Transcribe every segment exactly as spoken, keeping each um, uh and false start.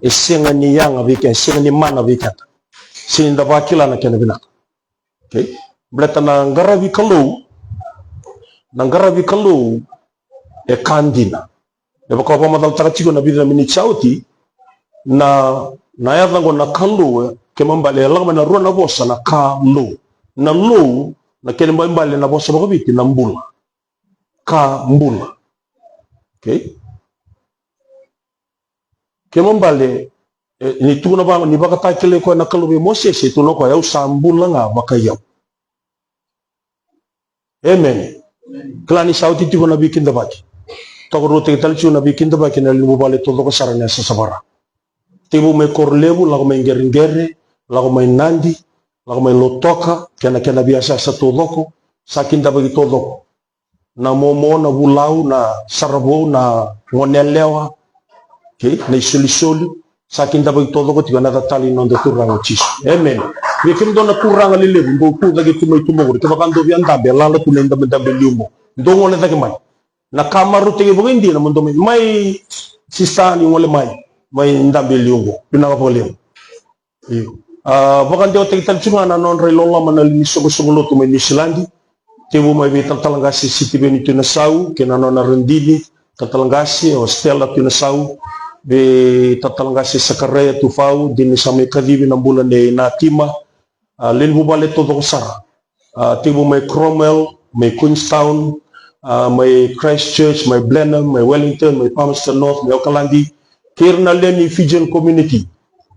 e sega ni yaga vei keda, e sega ni mana vei keda. Sega ni da vakila na kena vinaka. Okay? Baleta na qaravi Kalou, na qaravi Kalou e ka dina. E vaka au vakamacalataka tiko na vica na miniti sa oti, na, na yaca oqo na Kalou, e, kena ibalebale e lako mai na rua na vosa na ka lou. Na lou, na kena ibalebale na vosa vakaviti na bula. Ka bula. Okay? Kena ibalebale, e, ni tukuna vaka, ni vakatakilai koya na Kalou vei Mosese, e tukuna o koya, au sa bula ga vakai au. Emeni. Kila ni sa oti tiko na veikidavaki. Tokaruataki tale tiko na veikidavaki ena lewe ni vuvale taucoko sara ni yasayasa vaka-Ra. Tekivu mai Korolevu, lako mai Qereqere, lako mai Nadi, lako mai Lautoka, kei na kena veiyasayasa taucoko, sa kidavaki taucoko. Na momo, na vulau, na saravou, na goneyalewa, okay, na isolisoli, sa kidavaki taucoko tiko ena yaca talei ni noda Turaga o Jisu. Emeni. Vei kemudou na turaga lelevu, dou tu cake tu mai tuba qori, kevaka dou via dabe, e lala tu na idabedabe liu oqo. Dou gole cake mai. Na ka marautaki vakaidina, mo dou mai, mai sista ni gole mai, mai dabe liu oqo. Vinaka vakalevu. Io. A, vakadewataki tale tiko ga na nodra iloloma na lewe ni soqosoqo lotu mai Niusiladi. Tekivu mai vei talatala qase Sitiveni Tuinasau, kei na nona radini, talatala qase o Stella Tuinasau, vei talatala qase Sakaraia Tufau, dina ni sa mai kacivi na bula nei Natima, a, lewe ni vuvale taucoko sara. A, tekivu mai Cromwell, mai Queenstown, a, mai Christchurch, mai Blenheim, mai Wellington, mai Palmerston North, mai Okaladi, kei ira na lewe ni Fijian community.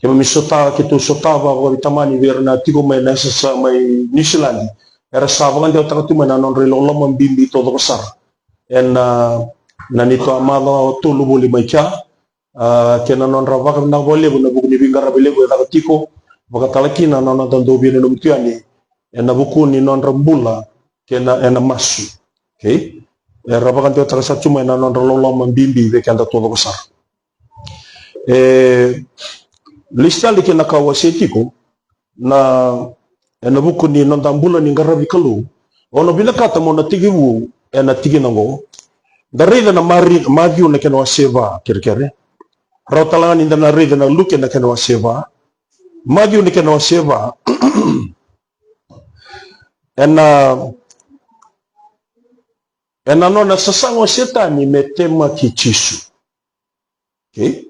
Keimami sota, keitou sota vakaveitamani vei ira na tiko mai na yasayasa mai Niusiladi. Era sa vakadewataka tu mai na nodra iloloma bibi taucoko sara. Ena, a, na neitou a macawa tolu voli mai kea, a, kei na nodra vakavinaka vakalevu ena vuku ni veiqaravi levu e caka tiko, vakatale kina na noda dau via nanumi tu yani ena vuku ni nodra bula kei na, ena masu. Okay? Era vakadewataka sara tu mai na nodra loloma bibi vei keda taucoko sara. E, lesu tale ki na ka au wasea tiko, na, ena vuku ni noda bula ni qaravi Kalou. O na vinakata mo na tekivu ena tikina oqo. Da raica na Mari-, Maciu na kena wase va, kerekere. Rawa tale ga ni da na raica na Luke na kena wase va. Maciu na kena wase va. Ena, ena nona sasaga o Setani me temaki Jisu. Okay?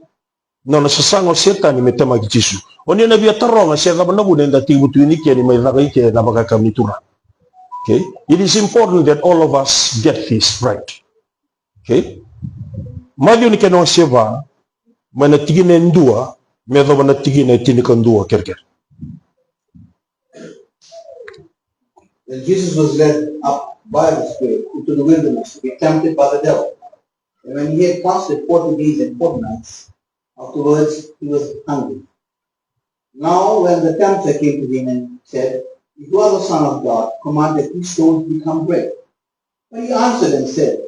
Nona sasaga o Setani me temaki Jisu. O ni na via taroga se cava na vuna eda tekivu tu i ke ni mai caka i ke na vakayakavi ni Turaga. Okay? It is important that all of us get this right. Okay? Maciu ni kena wase va, mai na tikina e dua me yacova na tikina e tinikadua, kerekere. Then Jesus was led up by the Spirit into the wilderness to be tempted by the devil. And when he had fasted forty days and forty nights, afterwards he was hungry. Now, when the tempter came to him and said, "If you are the Son of God, command that these stones become bread." But he answered and said,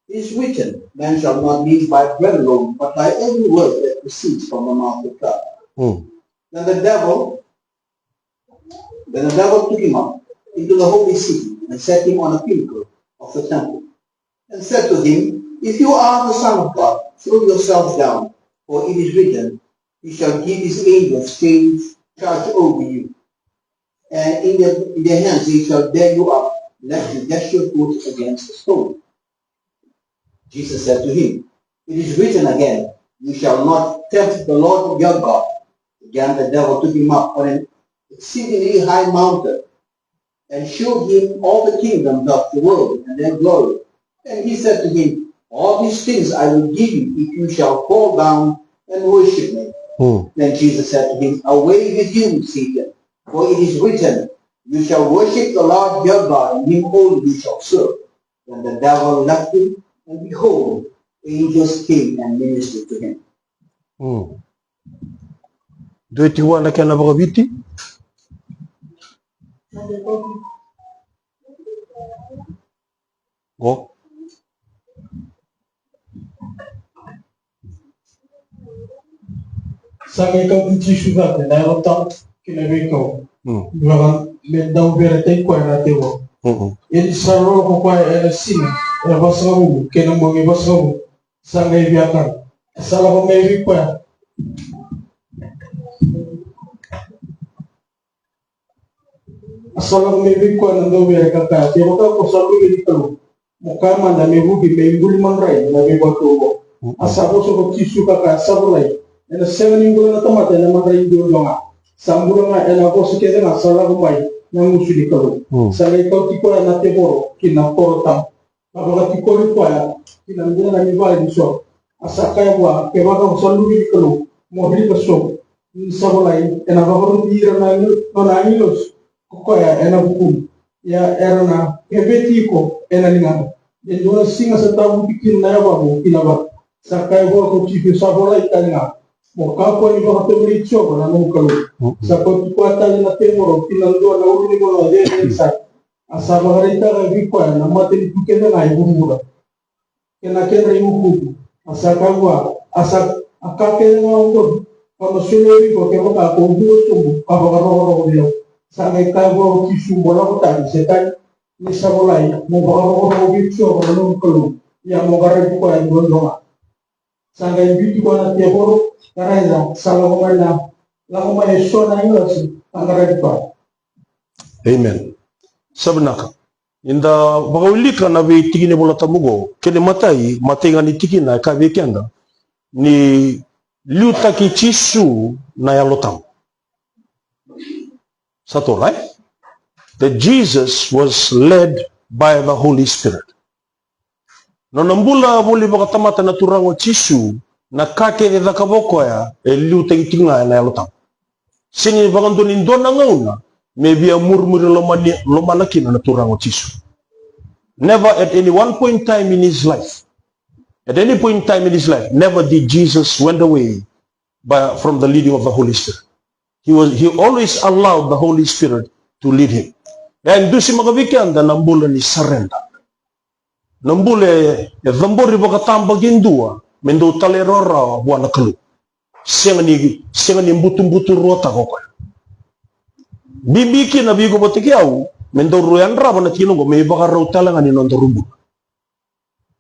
"It is written, 'Man shall not live by bread alone, but by every word that proceeds from the mouth of God.'" Mm. Then the devil, then the devil took him up into the holy city and set him on a pinnacle of the temple and said to him, "If you are the Son of God, throw yourself down, for it is written, 'He shall give his angels change charge over you, and in their, in their hands they shall bear you up, lest you dash your foot against a stone.'" Jesus said to him, "It is written again, 'You shall not tempt the Lord your God.'" Again the devil took him up on an exceedingly high mountain and showed him all the kingdoms of the world and their glory. And he said to him, "All these things I will give you if you shall fall down and worship me." Hmm. Then Jesus said to him, "Away with you, Satan, for it is written, 'You shall worship the Lord your God, and him only you shall serve.'" Then the devil left him, and behold, angels came and ministered to him. Mm. Dua e tiko vua na kena vakaviti? Qo. Sa qai kauti Jisu cake na Yalo Tabu ki na veikau. Mm. Vaka me dau veretaki koya na tevoro. Mm-mm. Ia ni sa loloko koya ena siga e vasagavulu kei na bogi e vasagavulu, sa qai via kana. Sa lako mai vei koya A sa lako mai vei koya na dauvere ka kaya, kevaka ko sa Luve ni Kalou, mo kaya mada me vuki me ibuli madrai na veivatu oqo. A sa vosa ko Jisu ka kaya, sa volai, ena sega ni bula na tamata ena madrai duadua ga, sa bula ga ena vosa kece ga sa lako mai na gusu ni Kalou. Sa qai kauti koya na tevoro ki na koro tabu, ka vakatikori koya ki na dela ni vale ni soro. A sa kaya vua, kevaka ko sa Luve ni Kalou, mo rika sobu, ni sa volai, ena vakaroti ira na nona agilosi ko koya ena vukumu, ia era na keveti iko ena ligana. E dua na siga sa tavuti kina na yavamu ki na vatu. Sa kaya vua ko Jisu, sa volai tale ga, mo kakua ni vakatomani Jiova na nomu Kalou. Sa kauti koya tale na tevoro ki na dua na ulunivanua cecere sara. A sa vakaraitaka vei koya na matanitu kece ga e vuravura, kei na kedra iukuuku. A sa kaya vua, a sa, a ka kece ga oqo ka ma solia vei iko kevaka ko dua sobu ka vakarokoroko vei au. Sa qai kaya vua ko Jisu, mo lako tani Setani, ni sa volai, mo vakarokoroko vei Jiova na nomu Kalou, ia mo qaravi koya duadua ga. Sa qai biuti koya na tevoro, ka raica sa lako mai na, lako mai eso na agilosi ka qaravi koya. Amen. Sa vinaka. Eda vakawilika na veitiki ni Vola Tabu oqo. Kena imatai, matai ga ni tikina e kaya vei keda ni liutaki Jisu na Yalo Tabu. Sa toka, e? That Jesus was led by the Holy Spirit. Nona bula voli vakatamata na Turaga o Jisu, na ka kece e cakava o koya e liutaki tiko ga ena Yalo Tabu. Sega ni vakadua ni dua na gauna me via murimuri lomani, lomana kina na Turaga o Jisu. Never at any one point time in his life, at any point in time in his life, never did Jesus went away by, from the leading of the Holy Spirit. He was, he always allowed the Holy Spirit to lead him. E dusimaka vei keda na bula ni surrender. Na bula e, e cabori vakatabakidua me dau talairawarawa vua na Kalou. Sega ni, sega ni butubuturuataka o koya. Bibi kina vei iko vata kei au me daru yadrava na tikina oqo me ivakarau tale ga ni nodaru bula.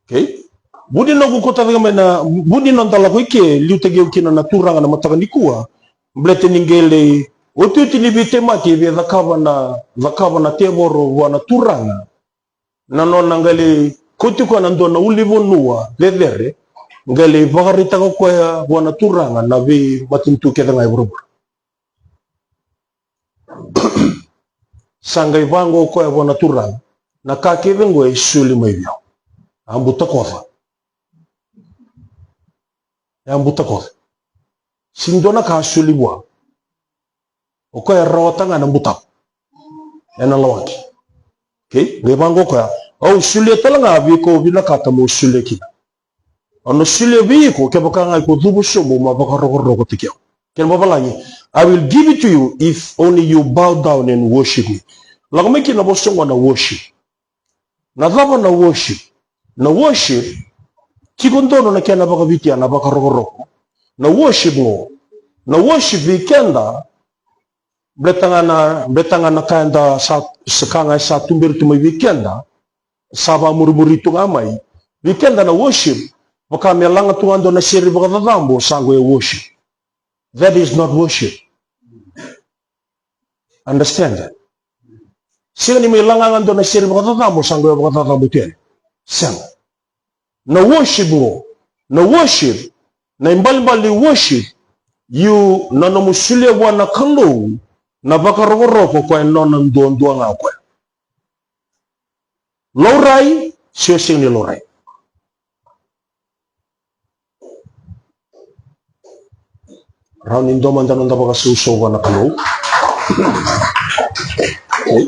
Okay? Vu ni noqu kauta cake mai na, vu ni noda lako i ke, liutaki au kina na Turaga na mataka nikua, baleta ni qai lai otioti ni veitemaki e via cakava na, cakava na tevoro vua na Turaga. Na nona qai lai kauti koya na dua na ulunivanua cecere, qai lai vakaraitaka o koya vua na Turaga na veimatanitu kece ga e vuravura. Sa qai vaqo o koya vua na Turaga, na ka kece oqo e soli mai vei au. A butakoca. E a butakoca. Sega ni dua na ka a soli vua. O koya e rawata ga na butako. Ena lawaki. Okay? Qai vaqo o koya, au solia tale ga vei iko vinakata mo solia kina. Au na solia vei iko kevaka ga iko cuva sobu mo vakarokorokotaki au. Kena vavalagi, I will give it to you if only you bow down and worship me. Lako mai kina na vosa oqo na worship. Na cava na worship? Na worship, tiko donu na kena vakaViti na vakarokoroko. Na worship oqo, na worship vei keda, baleta ga na, baleta ga na ka eda sa, sa ka ga e sa tuberi tu mai vei keda, sa vakamurimuri tu ga mai. Vei keda na worship, vaka me laga tu ga dua na sere vakacacabo, sa qo e worship. That is not worship. Understand that? Sega ni mai laga ga dua na sere vakacacabo, sa qo e vakacacabo tu yani. Sega. Na worship oqo, na worship, na ibalebale ni worship, you, na nomu solia vua na Kalou na vakarokoroko koya e nona duadua ga o koya. Laurai, se o sega ni laurai. Rawa ni dua mada na noda vakasausau vua na Kalou. Okay.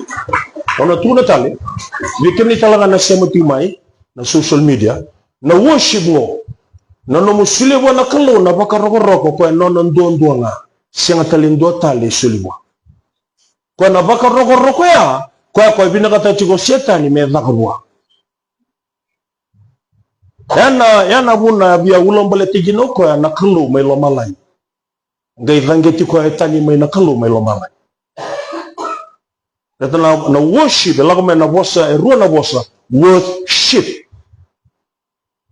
Au na tukuna tale vei kemuni tale ga na sema tiko mai na social media, na worship oqo, na nomu solia vua na Kalou na vakarokoroko koya e nona duadua ga, sega tale dua tale e soli vua. Koya na vakarokoroko ya, koya, koya vinakata tiko o Setani me caka vua. Ena, ena vuna via ulabaleti kina o koya na Kalou mai lomalagi. Qai caqeti koya e tani mai na Kalou mai lomalagi. Baleta na, na worship, e lako mai na vosa, e rua na vosa, worship.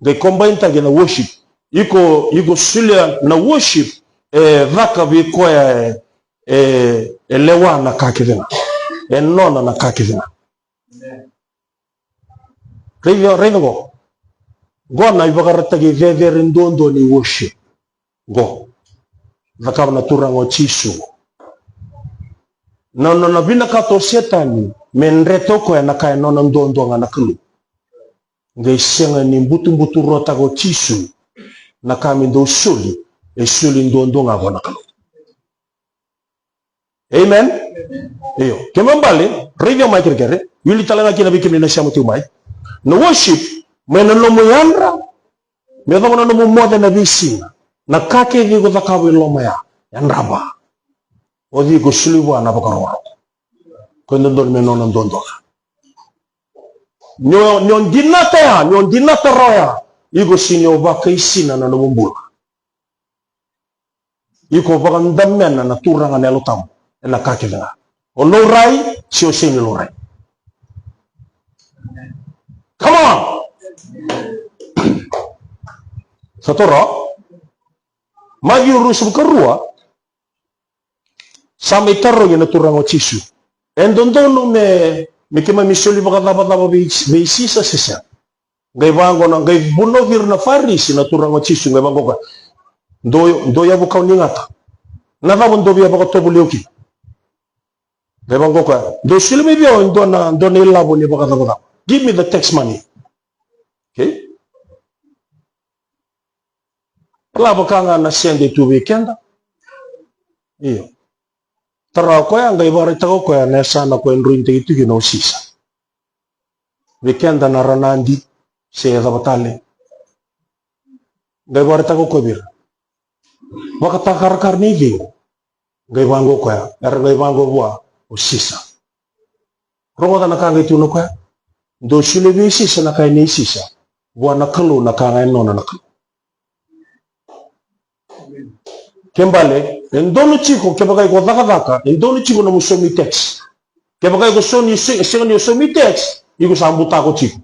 Qai combine taki na worship. Iko, iko solia na worship, e caka vei koya e, e, e lewa na ka kece ga. e nona na ka kece ga. Raica, raica qo. Qo na ivakaraitaki cecere duadua ni worship. Qo. Cakava na Turaga o Jisu. Na nona vinakata o Setani me dreta o koya na ka e nona duadua ga na Kalou. Qai sega ni butubuturotaka o Jisu na ka me dau soli, e soli duadua ga vua na Kalou. Amen. Io, kena ibalebale, raica mai kerekere, wili tale ga kina vei kemuni na sema tiko mai. Na worship, mai na nomu yadra, me yacova na nomu moce na veisiga. Na ka kece iko cakava i loma ya, yadrava. O cei iko soli vua na vakarokoroko? Ko e dodonu me nona duadua ga. Ni o, ni o dinata ya, ni o dinata rawa ya, iko sega ni o vakaisina na nomu bula. Iko vakadamena na Turaga na Yalo Tabu ena ka kece ga. O laurai se o sega ni laurai. Come on. Sa toro. Maciu ruasagavulu ka rua. Sa mai tarogi na Turaga o Jisu, e dodonu me, me keimami soli vakacavacava vei, vei Sisa se sega? Qai vaqo na, qai vunauci ira na Farisi na Turaga o Jisu, qai vaqo koya, dou, dou yavu kau ni gata. Na cava dou via vakatovolei au kina? Qai vaqo koya, dou solia mai vei au e dua na, dua na ilavo ni vakacavacava. Give me the tax money. Okay? Kila vaka ga na sede tu vei keda. Io. Tara o koya, qai vakaraitaka o koya na yasana ko e droinitaki tu kina o Sisa. Vei keda na Ranadi se cava tale. Qai vakaraitaka o koya vei ira. Vakatakarakara ni cegu. Qai vaqo koya, era qai vaqo vua o Sisa. Rogoca na ka qai tukuna o koya. Dou solia vei Sisa na ka e nei Sisa. Vua na Kalou na ka ga e nona na Kalou. Kena ibalebale, e donu tiko, kevaka iko cakacaka, e donu tiko nomu saumi tax. Kevaka iko sega ni, se-, sega ni o saumi tax, iko sa butako tiko.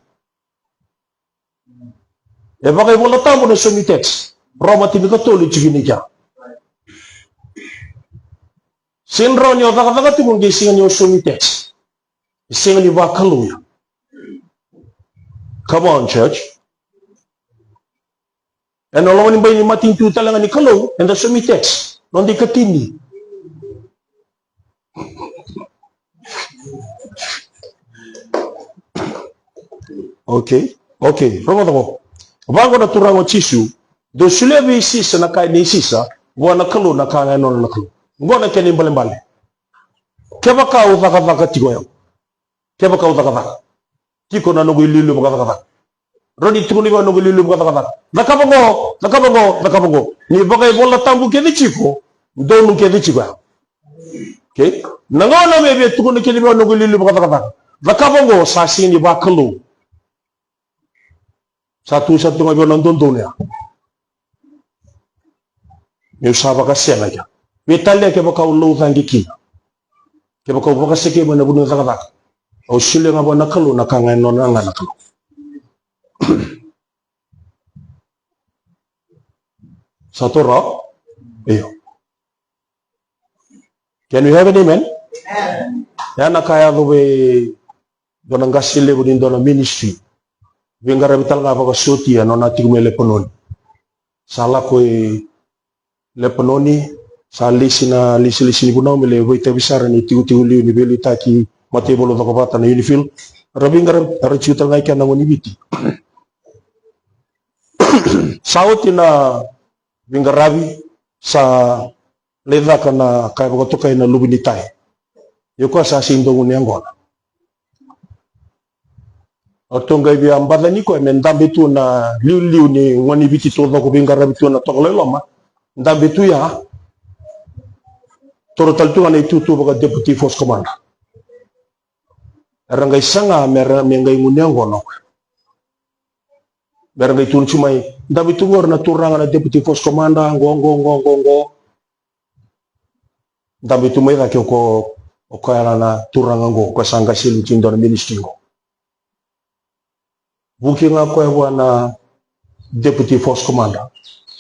E vakaivolatabu na saumi tax. Roma tinikatolu e tiko ni kea. Sega ni rawa ni o cakacaka tiko qai sega ni o saumi tax. E sega ni vakalou ya. Come on, church. Ena loma ni bai ni matanitu tale ga ni Kalou, eda saumi tax. Noda ikatini. Okay, okay, rogoca qo. Vaqo na Turaga o Jisu, dou solia vei Sisa na ka e nei Sisa, vua na Kalou na ka ga e nona na Kalou. Qo na kena ibalebale. Kevaka o cakacaka tiko ya. Kevaka o cakacaka. Tiko na noqu iliuliu vakacakacaka. Rawa ni tukuna vei au noqu iliuliu vakacakacaka. Cakava qo, cakava qo, cakava qo. Ni vakaivolatabu kece tiko, donu kece tiko ya. Okay? Na gauna me via tukuna kece vei au noqu iliuliu vakacakacaka. Cakava qo sa sega ni vakalou. Sa tu, sa tu ga vei au na dodonu ya. Meu sa vakasega kina. Vei tale kevaka au lou caqe kina. Kevaka au vakasekei mai na vanua cakacaka. Au solia ga vua na Kalou na ka ga e nona ga na Kalou. Sa toro? Io. Can we have an amen? Amen. Ya na ka yaco vei dua na qase levu ni dua na ministry. Veiqaravi tale ga vakasotia nona tiko mai Lepanoni. Sa lako i Lepanoni, sa lesi na lesilesi ni vunau me lai vakaitavi sara ni tikotiko liu ni veiliutaki mataivalu cokovata na Unifield. Ra veiqaravi, ra tiko tale ga i kea na gone ni Viti. Sa oti na veiqaravi, sa lai caka na ka e vakatokai na luve ni tai. Ia o koya sa sega ni dua gunu yaqona. Ratou qai via bacani koya me dabe tu na liuliu ni gone ni Viti taucoko veiqaravi tu na toka lai loma. Dabe tu ya. Toro tale tu ga na itutu vaka deputy force commander. Era qai saga me ra, me qai gunu yaqona o koya. Me ra qai tukuna tiko mai, dabe tu qori na turaga na deputy force commander, qo, qo, qo, qo, qo. Dabe tu mai cake o ko, o koya na, na turaga qo, o koya sa qase levu tiko dua na ministry qo. Vuki ga o koya vua na deputy force commander,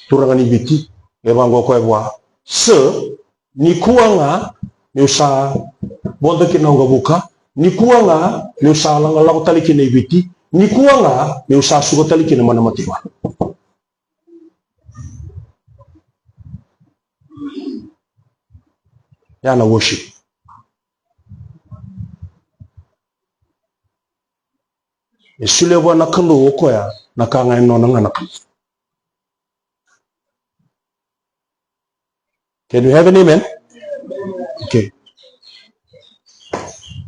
turaga ni Viti, e vaqo o koya vua, sir, nikua ga, niu sa Vodo kina noqu vuka. Nikua ga meu sa laga lako tale kina i Viti. Nikua ga meu sa suka tale kina mai na mataivalu. Ya na worship. E solia vua na Kalou o koya na ka ga e nona ga na Kalou. Can we have an amen? Okay.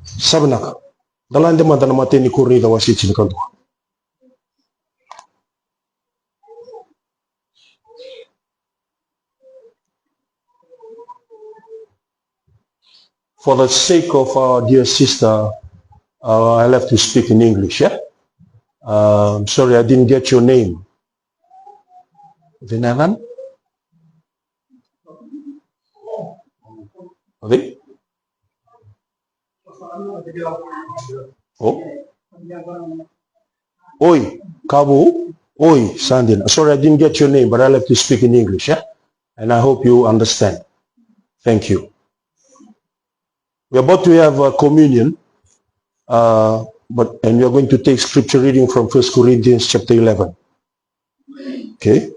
Sa vinaka. Da lai mada na imatai ni Korinica wase tinikadua. For the sake of our dear sister, uh, I'll have to speak in English, yeah? Uh, I'm sorry, I didn't get your name. Vinathan? Oi? Oh? Oi, Kavu. Oi, Sandin. Sorry, I didn't get your name, but I'll have to speak in English, yeah? And I hope you understand. Thank you. We're about to have a communion, uh, but, and we are going to take scripture reading from First Corinthians chapter eleven. Okay?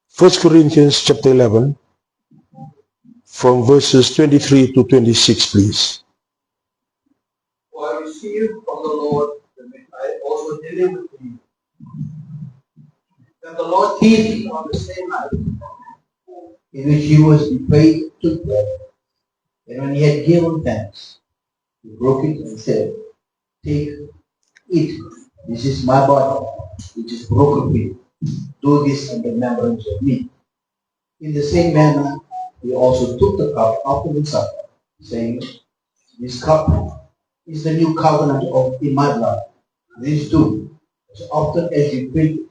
First Corinthians chapter eleven, from verses twenty-three to twenty-six, please. For I received from the Lord that which I also delivered to you, that the Lord Jesus on the same night in which he was betrayed took bread, and when he had given thanks, he broke it and said, "Take, eat. This is my body, which is broken for you. Do this in remembrance of me." In the same manner, he also took the cup after the supper, saying, "This cup is the new covenant of, in my blood. This do, as often as you drink,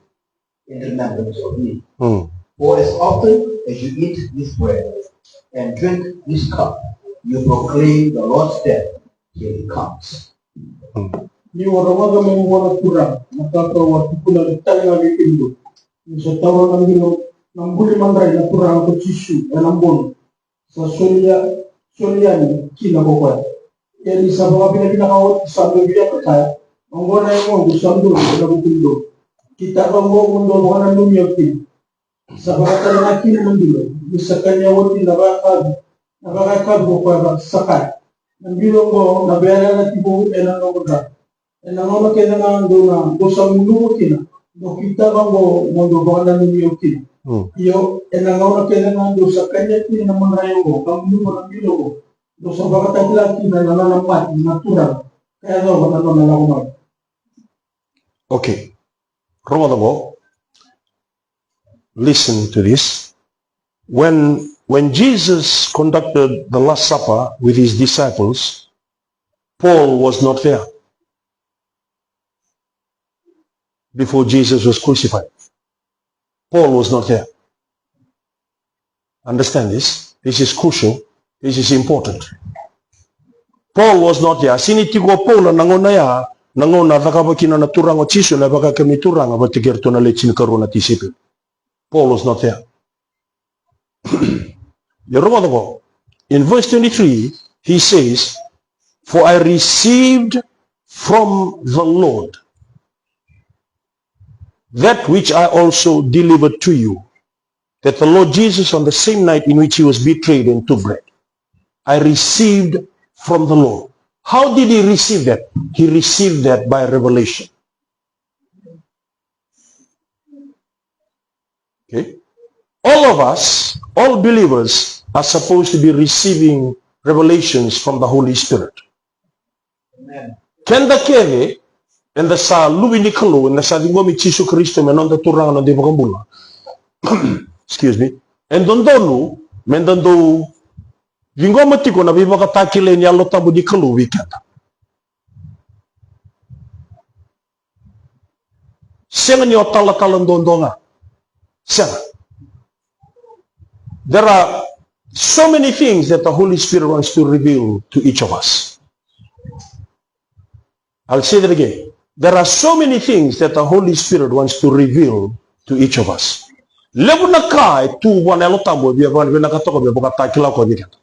in remembrance of me." Mm. For as often as you eat this bread and drink this cup, you proclaim the Lord's death till he comes. Mm. Ni o rogoca mai vua na Turaga na ka au a tukuna tale ga vei kemudou, ni sa taura na bilo, na buli madrai na Turaga ko Jisu ena bogi sa solia, solia yani kina ko koya. Ia ni sa vakavinavinaka oti, sa dovi yani ka kaya, "Oqo na yagoqu sa dovi ena vukumudou. Kitaka oqo mo dou vakananumi au kina." Sa vakatale ga kina na bilo, ni sa kania oti na vakayakavi, na vakayakavi ko koya sa kaya, "Na bilo oqo na veiyalayalati vou ena noqu dra. Ena gauna kece ga dou na, dou sa gunuva kina, dou kitaka oqo mo dou vakananumi au kina." Mm. Io, ena gauna kece ga dou sa kania kina na madrai oqo ka gunuva na bilo oqo, dou sa vakatakila kina na nona mate na Turaga ka yacova na nona lako mai. Okay. Rogoca qo. Listen to this. When, when Jesus conducted the Last Supper with his disciples, Paul was not there before Jesus was crucified. Paul was not there. Understand this. This is crucial. This is important. Paul was not there. A sega ni tiko o Paula na gauna ya, na gauna a cakava kina na Turaga o Jisu na vakayakavi ni Turaga vata kei iratou na lewe tinikarua na tisaipeli. Paul was not there. Ia rogoca qo. In verse twenty-three, he says, "For I received from the Lord that which I also delivered to you, that the Lord Jesus, on the same night in which he was betrayed and took bread, I received from the Lord." How did he receive that? He received that by revelation. Okay? All of us, all believers, are supposed to be receiving revelations from the Holy Spirit. Amen. Keda kece eda sa luve ni Kalou, eda sa ciqomi Jisu Karisito me noda Turaga, noda iVakabula. Excuse me. E dodonu meda dau ciqoma tiko na veivakatakilai ni Yalo Tabu ni Kalou vei keda. Sega ni o talatala duadua ga. Sega. There are so many things that the Holy Spirit wants to reveal to each of us. I'll say that again. There are so many things that the Holy Spirit wants to reveal to each of us. Levu na ka e tu vua na Yalo Tabu e via vaka-, vinakata ko me vakatakila ko vei keda.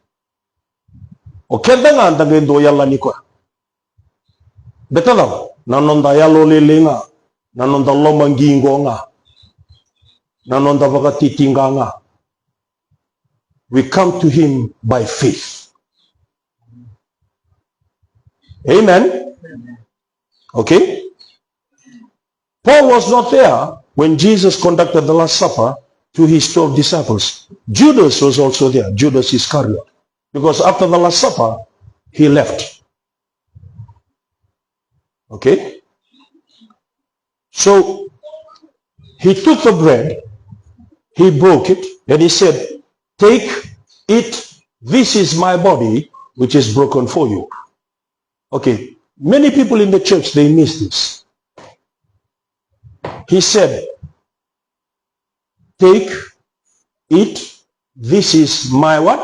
O keda ga da qai dau yalani koya. Beta cava? Na noda yalolailai ga, na noda loma qiqo ga, na noda vakatitiqa ga. We come to him by faith. Amen. Okay? Paul was not there when Jesus conducted the Last Supper to his twelve disciples. Judas was also there, Judas Iscariot. Because after the Last Supper, he left. Okay? So, he took the bread, he broke it, and he said, "Take, eat, this is my body, which is broken for you." Okay, many people in the church, they miss this. He said, "Take, eat, this is my what?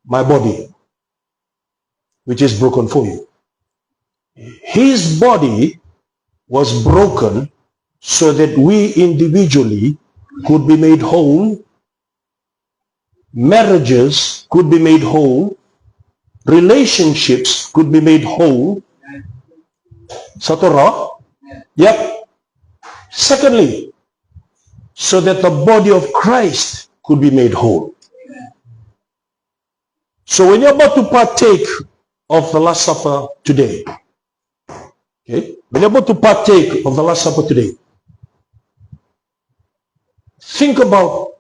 My body, which is broken for you." His body was broken so that we individually could be made whole, marriages could be made whole, relationships could be made whole. Sa tu rawa? Yep. Secondly, so that the body of Christ could be made whole. So when you're about to partake of the Last Supper today, okay, when you're about to partake of the Last Supper today, think about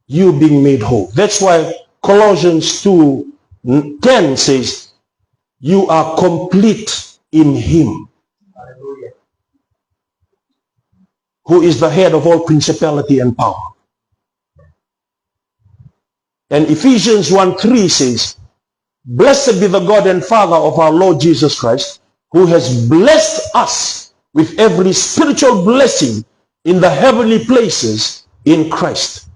you being made whole. That's why Colossians two ten says, "You are complete in him, who is the head of all principality and power." And Ephesians one three says, "Blessed be the God and Father of our Lord Jesus Christ, who has blessed us with every spiritual blessing in the heavenly places in Christ."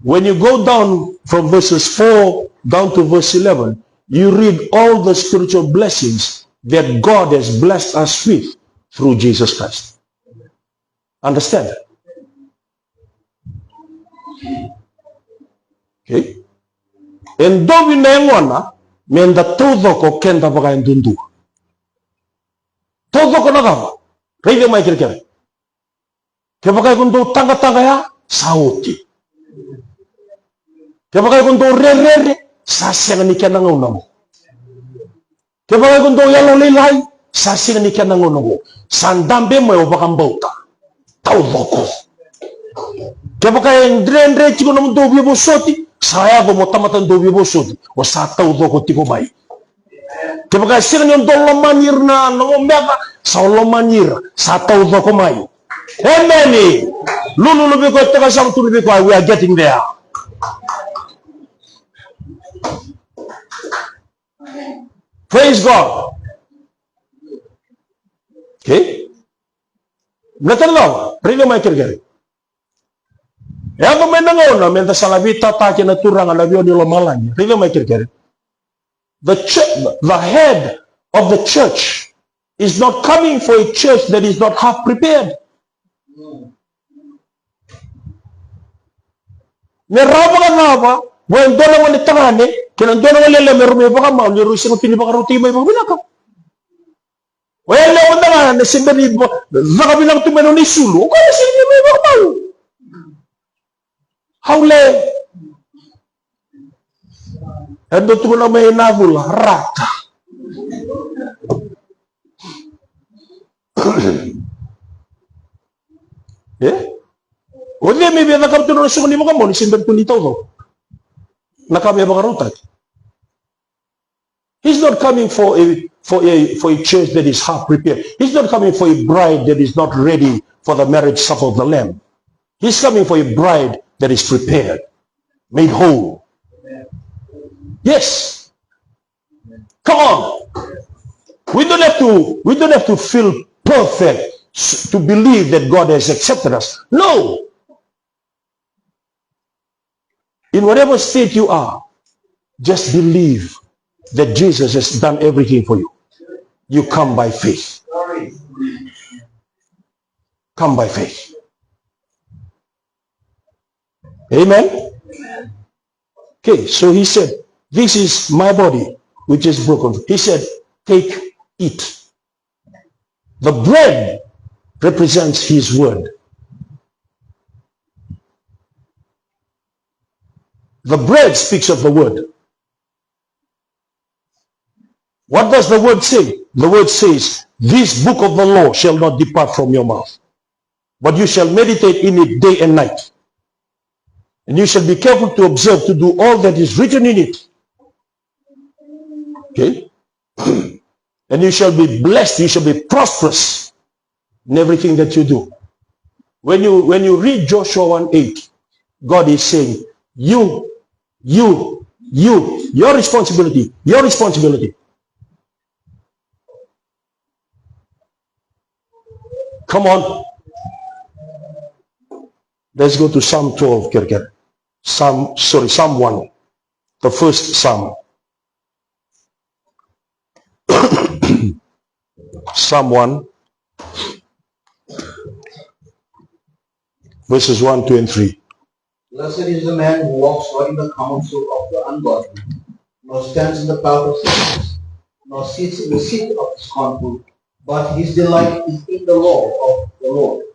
When you go down from verses four down to verse eleven, you read all the spiritual blessings that God has blessed us with through Jesus Christ. Understand? Okay? E dovi na yagona me da taucoko keda vaka e dudua. Taucoko na cava? Raica mai kerekere. Kevaka iko dau tagataga ya, sa oti. Kevaka iko dau rerere, sa sega ni kena gauna qo. Kevaka iko dau yalolailai, sa sega ni kena gauna qo. Sa dabe mai o vakabauta. Taucoko. Kevaka e dredre tiko na dau veivosoti, sa yaco mo tamata dau veivosoti. O sa taucoko tiko mai. Kevaka e sega ni o dau lomani ira na, na nomu meca, sa o lomani ira, sa taucoko mai. Emeni. Lululu vei koya, toka sara tu vei koya, we are getting there. Praise God. Okay? Na tale cava, raica mai kerekere. E yaco mai na gauna me da sa na veitataki na Turaga na vio ni lomalagi. Raica mai kerekere. The church, the head of the church is not coming for a church that is not half prepared. Me rawa vakacava, vua e dua na gone tagane kei na dua na gone yalewa me rau mai vakamau, ni rau sega tu ni vakarautaki mai vakavinaka. O yalewa mada ga na se bera ni va-, vakavinaka tu mai na nona isulu. O koya na sega ni mai vakamau. Haule. E dau tukuna mai na cula, rata. E? O cei me via cakava tu na nona soqo ni vakamau ni se bera tu ni taucoko? Na ka me vakarautaki. He's not coming for a, for a, for a church that is half prepared. He's not coming for a bride that is not ready for the marriage supper of the Lamb. He's coming for a bride that is prepared, made whole. Yes. Come on. We don't have to, we don't have to feel perfect s-, to believe that God has accepted us. No. In whatever state you are, just believe that Jesus has done everything for you. You come by faith. Come by faith. Amen? Okay, so he said, "This is my body, which is broken." He said, "Take, eat." The bread represents his word. The bread speaks of the word. What does the word say? The word says, "This book of the law shall not depart from your mouth, but you shall meditate in it day and night. And you shall be careful to observe to do all that is written in it." Okay? "And you shall be blessed, you shall be prosperous in everything that you do." When you, when you read Joshua one eight, God is saying, "You, you, you, your responsibility, your responsibility." Come on. Let's go to Psalm twelve, kere, kere. Psalm, sorry, Psalm one. The first Psalm. Psalm one, verses one, two, and three. "Blessed is the man who walks not in the counsel of the ungodly, nor stands in the path of sinners, nor sits in the seat of the scornful, but his delight is in the law of the Lord,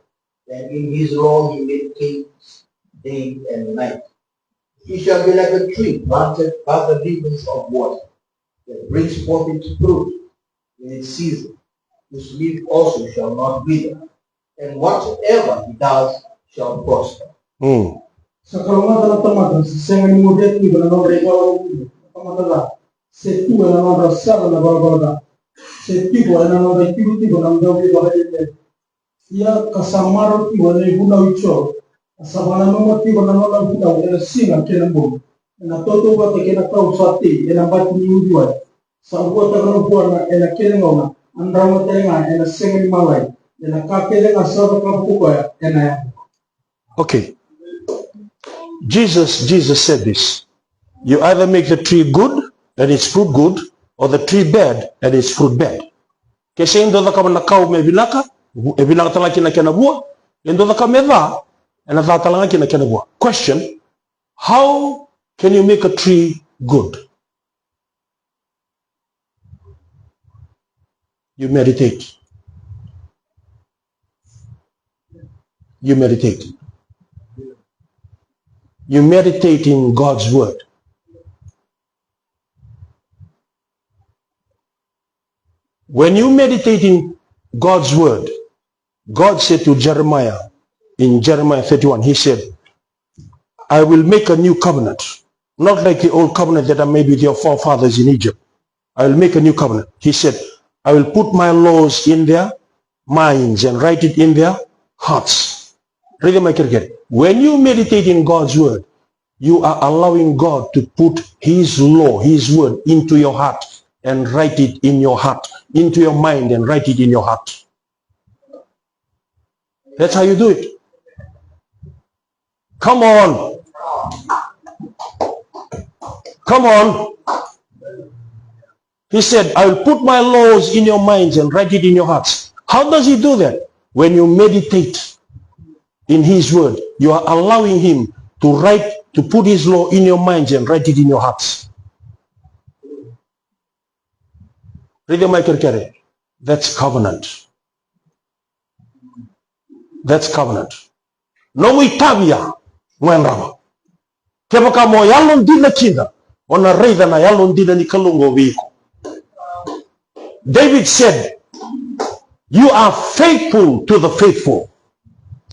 and in his law he meditates day and night. He shall be like a tree planted by the rivers of water, that brings forth its fruit in its season. His leaf also shall not wither, and whatever he does shall prosper." Mm. Sa kalougata na tamata, sa sega ni moce tiko na nodra ivalavala, na tamata ca, se tu ena nodra sala na valavala ca, se tiko ena nodra itikotiko na dauveivakalialiai. Ia ka sa marau tiko ena ivunau i Jiova, ka sa vakananuma tiko na nona vunau ena siga kei na bogi, ena tautauvata kei na kau sa tei ena bati ni uciwai. Sa vuataka na vuana ena kena gauna, a drauna tale ga ena sega ni malai, ena ka kece ga sa cakava ko koya ena yaco. Okay. Jesus, Jesus said this. You either make the tree good and its fruit good, or the tree bad and its fruit bad. Ke se dua cakava na kau me vinaka, e vinaka tale ga kina kena vua. E dua cakava me ca, ena ca tale ga kina kena vua. Question, how can you make a tree good? You meditate. You meditate. You meditate in God's word. When you meditate in God's word, God said to Jeremiah, in Jeremiah thirty-one, he said, "I will make a new covenant, not like the old covenant that I made with your forefathers in Egypt. I will make a new covenant." He said, "I will put my laws in their minds and write it in their hearts." Raica mai kerekere. When you meditate in God's word, you are allowing God to put his law, his word into your heart and write it in your heart, into your mind and write it in your heart. That's how you do it. Come on. Come on. He said, "I will put my laws in your minds and write it in your hearts." How does he do that? When you meditate in his word, you are allowing him to write, to put his law in your minds and write it in your hearts. Raica mai kerekere. That's covenant. That's covenant. Nomu itavi ya, mo yadrava. Kevaka mo yalodina kina, o na raica na yalodina ni Kalou qo vei iko. David said, "You are faithful to the faithful."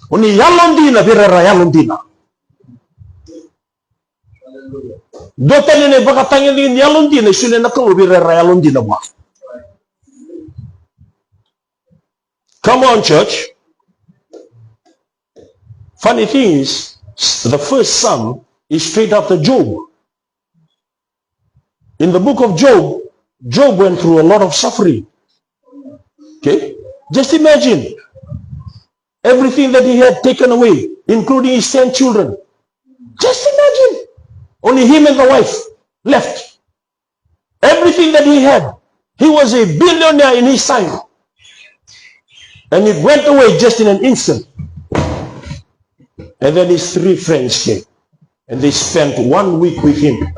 O ni yalodina vei ira era yalodina. Dua tani na ivakatagedegede ni yalodina e solia na Kalou vei ira era yalodina vua. Come on, church. Funny thing is, the first Psalm is straight after Job. In the book of Job, Job went through a lot of suffering. Okay? Just imagine everything that he had taken away, including his ten children. Just imagine. Only him and the wife left. Everything that he had, he was a billionaire in his time. And it went away just in an instant. And then his three friends came. And they spent one week with him.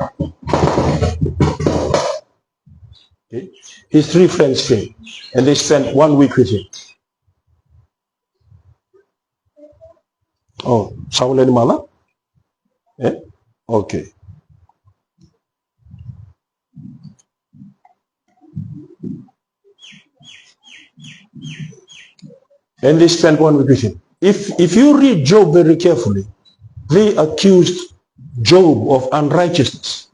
Okay? His three friends came and they spent one week with him. Oh, sa voleka ni mala? Eh? Okay. And they spent one week with him. If, if you read Job very carefully, they accused Job of unrighteousness.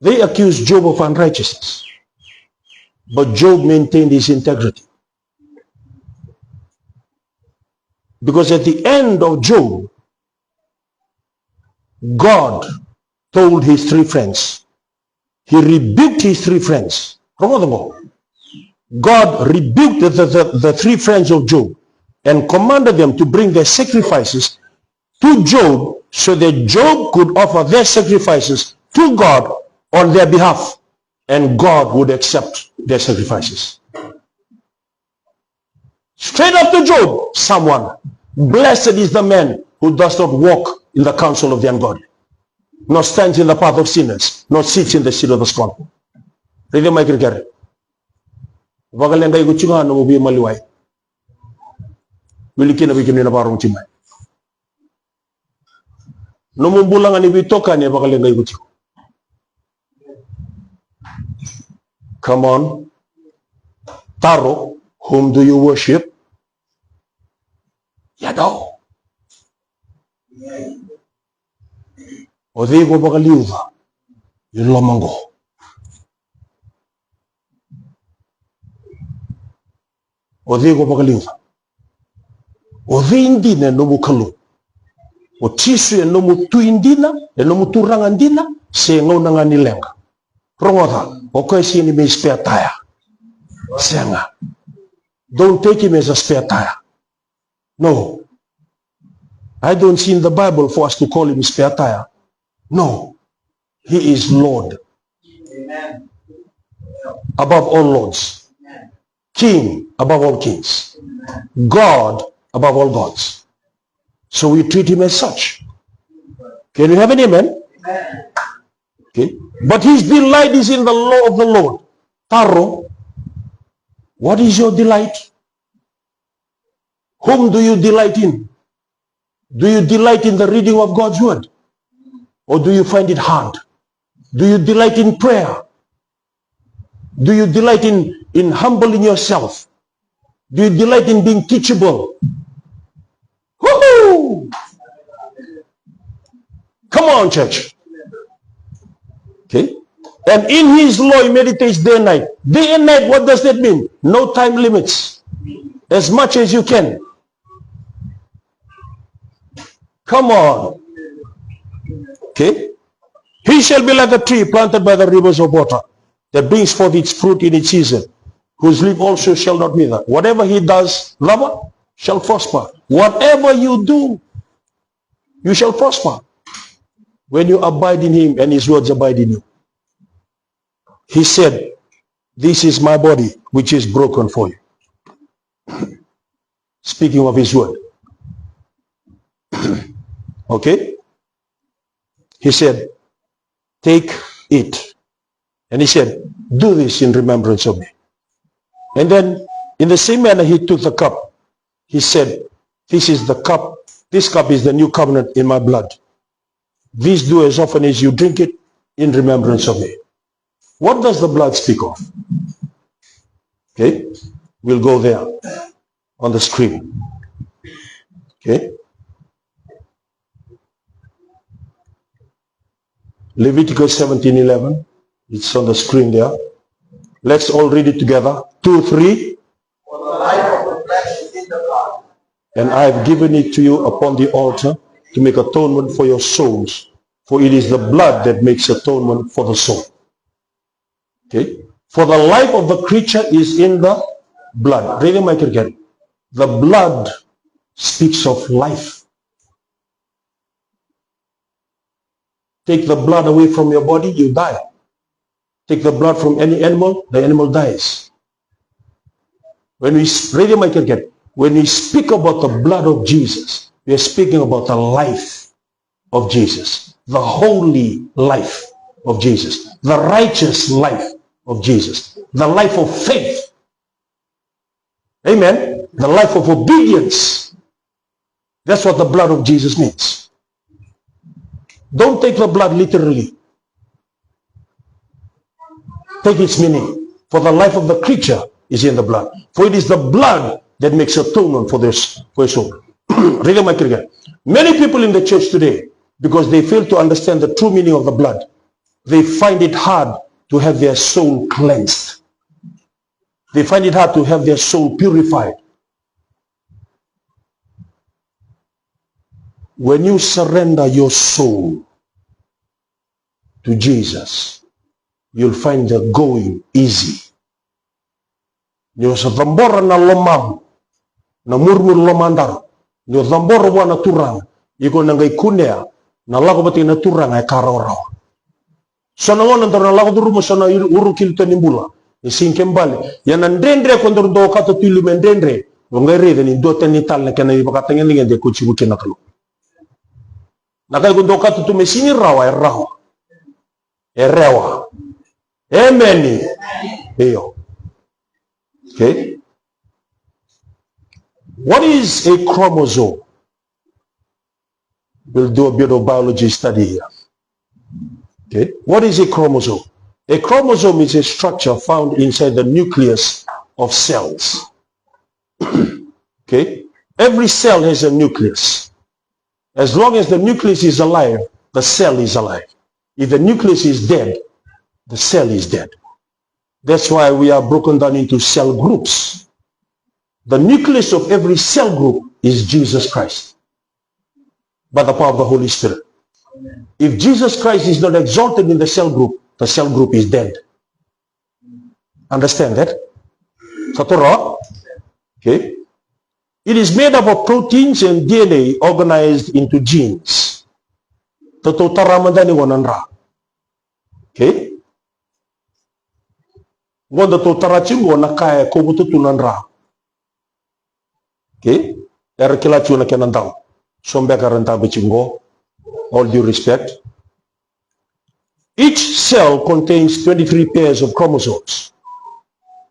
They accused Job of unrighteousness. But Job maintained his integrity. Because at the end of Job, God told his three friends, he rebuked his three friends. Rogoca qo. God rebuked the, the, the three friends of Job and commanded them to bring their sacrifices to Job so that Job could offer their sacrifices to God on their behalf and God would accept their sacrifices. Straight after Job, Psalm one. Blessed is the man who does not walk in the counsel of the ungodly, nor stands in the path of sinners, nor sits in the seat of the scornful. Raica mai kerekere. Vakaleqai iko tiko ga nomu veimaliwai. Wili kina vei kemuni na vakarorogo tiko mai. Nomu bula ga ni veitokani e vakaleqai iko tiko. Come on. Taro, whom do you worship? Yadao. O cei ko vakaliuca i loma qo? O cei ko vakaliuca? O cei dina e nomu Kalou? O Jisu e nomu tui dina, e nomu turaga dina, se gauna ga ni leqa? Rogoca, o koya sega ni mai spare tire. Sega. Don't take him as a spare tire. No. I don't see in the Bible for us to call him spare tire. No. He is Lord. Amen. Above all lords. Amen. King above all kings. Amen. God above all gods. So we treat him as such. Can we have an amen? Amen. Okay. But his delight is in the law of the Lord. Taro, what is your delight? Whom do you delight in? Do you delight in the reading of God's word? Or do you find it hard? Do you delight in prayer? Do you delight in, in humbling yourself? Do you delight in being teachable? Woohoo! Come on, church. Okay? And in his law, he meditates day and night. Day and night, what does that mean? No time limits. As much as you can. Come on. Okay? He shall be like a tree planted by the rivers of water, that brings forth its fruit in its season, whose leaf also shall not wither. Whatever he does, lava, shall prosper. Whatever you do, you shall prosper when you abide in him and his words abide in you. He said, "This is my body, which is broken for you." Speaking of his word. Okay? He said, "Take it." And he said, "Do this in remembrance of me." And then, in the same manner, he took the cup. He said, "This is the cup. This cup is the new covenant in my blood. This do as often as you drink it in remembrance of me." What does the blood speak of? Okay, we'll go there on the screen. Okay. Leviticus seventeen eleven. It's on the screen there. Let's all read it together. Two, three. For the life of the flesh is in the blood. And I have given it to you upon the altar to make atonement for your souls, for it is the blood that makes atonement for the soul. Okay? For the life of the creature is in the blood. Read it, Michael, again. The blood speaks of life. Take the blood away from your body, you die. Take the blood from any animal, the animal dies. When we s-, read it, Michael, again. When we speak about the blood of Jesus, We are speaking about the life of Jesus, the holy life of Jesus, the righteous life of Jesus, the life of faith. Amen. The life of obedience. That's what the blood of Jesus means. Don't take the blood literally. Take its meaning. For the life of the creature is in the blood. For it is the blood that makes atonement for this, for your soul. Read my cricket. Many people in the church today, because they fail to understand the true meaning of the blood, they find it hard to have their soul cleansed. They find it hard to have their soul purified. When you surrender your soul to Jesus, you'll find the going easy. Ni o sa cabora na lomamu, na murimuri lomadaru, ni o cabora vua na Turaga, iko na qai kunea na lako vata kei na Turaga e ka rawarawa. So na gauna daru na lako curuma so na uru, uru kilito ni bula, e sega ni kena bale. Ia na dredre ko daru dau okata tu i liu me dredre, o qai raica ni duatani tale na kena ivakatagedegede ko tiko kina na Kalou. Na ka iko dau okata tu me sega ni rawa, e rawa. E rawa. Emeni. Io. Okay. What is a chromosome? We'll do a bit of biology study here. Okay. What is a chromosome? A chromosome is a structure found inside the nucleus of cells. Okay. Every cell has a nucleus. As long as the nucleus is alive, the cell is alive. If the nucleus is dead, the cell is dead. That's why we are broken down into cell groups. The nucleus of every cell group is Jesus Christ, by the power of the Holy Spirit. If Jesus Christ is not exalted in the cell group, the cell group is dead. Understand that? Sa toro? Okay. It is made up of proteins and D N A organized into genes. Datou tara mada ni qo na dra. Okay? Qo datou tara tiko qo na ka e kovuta tu na dra. Okay? Era kila tiko na kena dau. So beka era dabe tiko qo. All due respect. Each cell contains twenty-three pairs of chromosomes.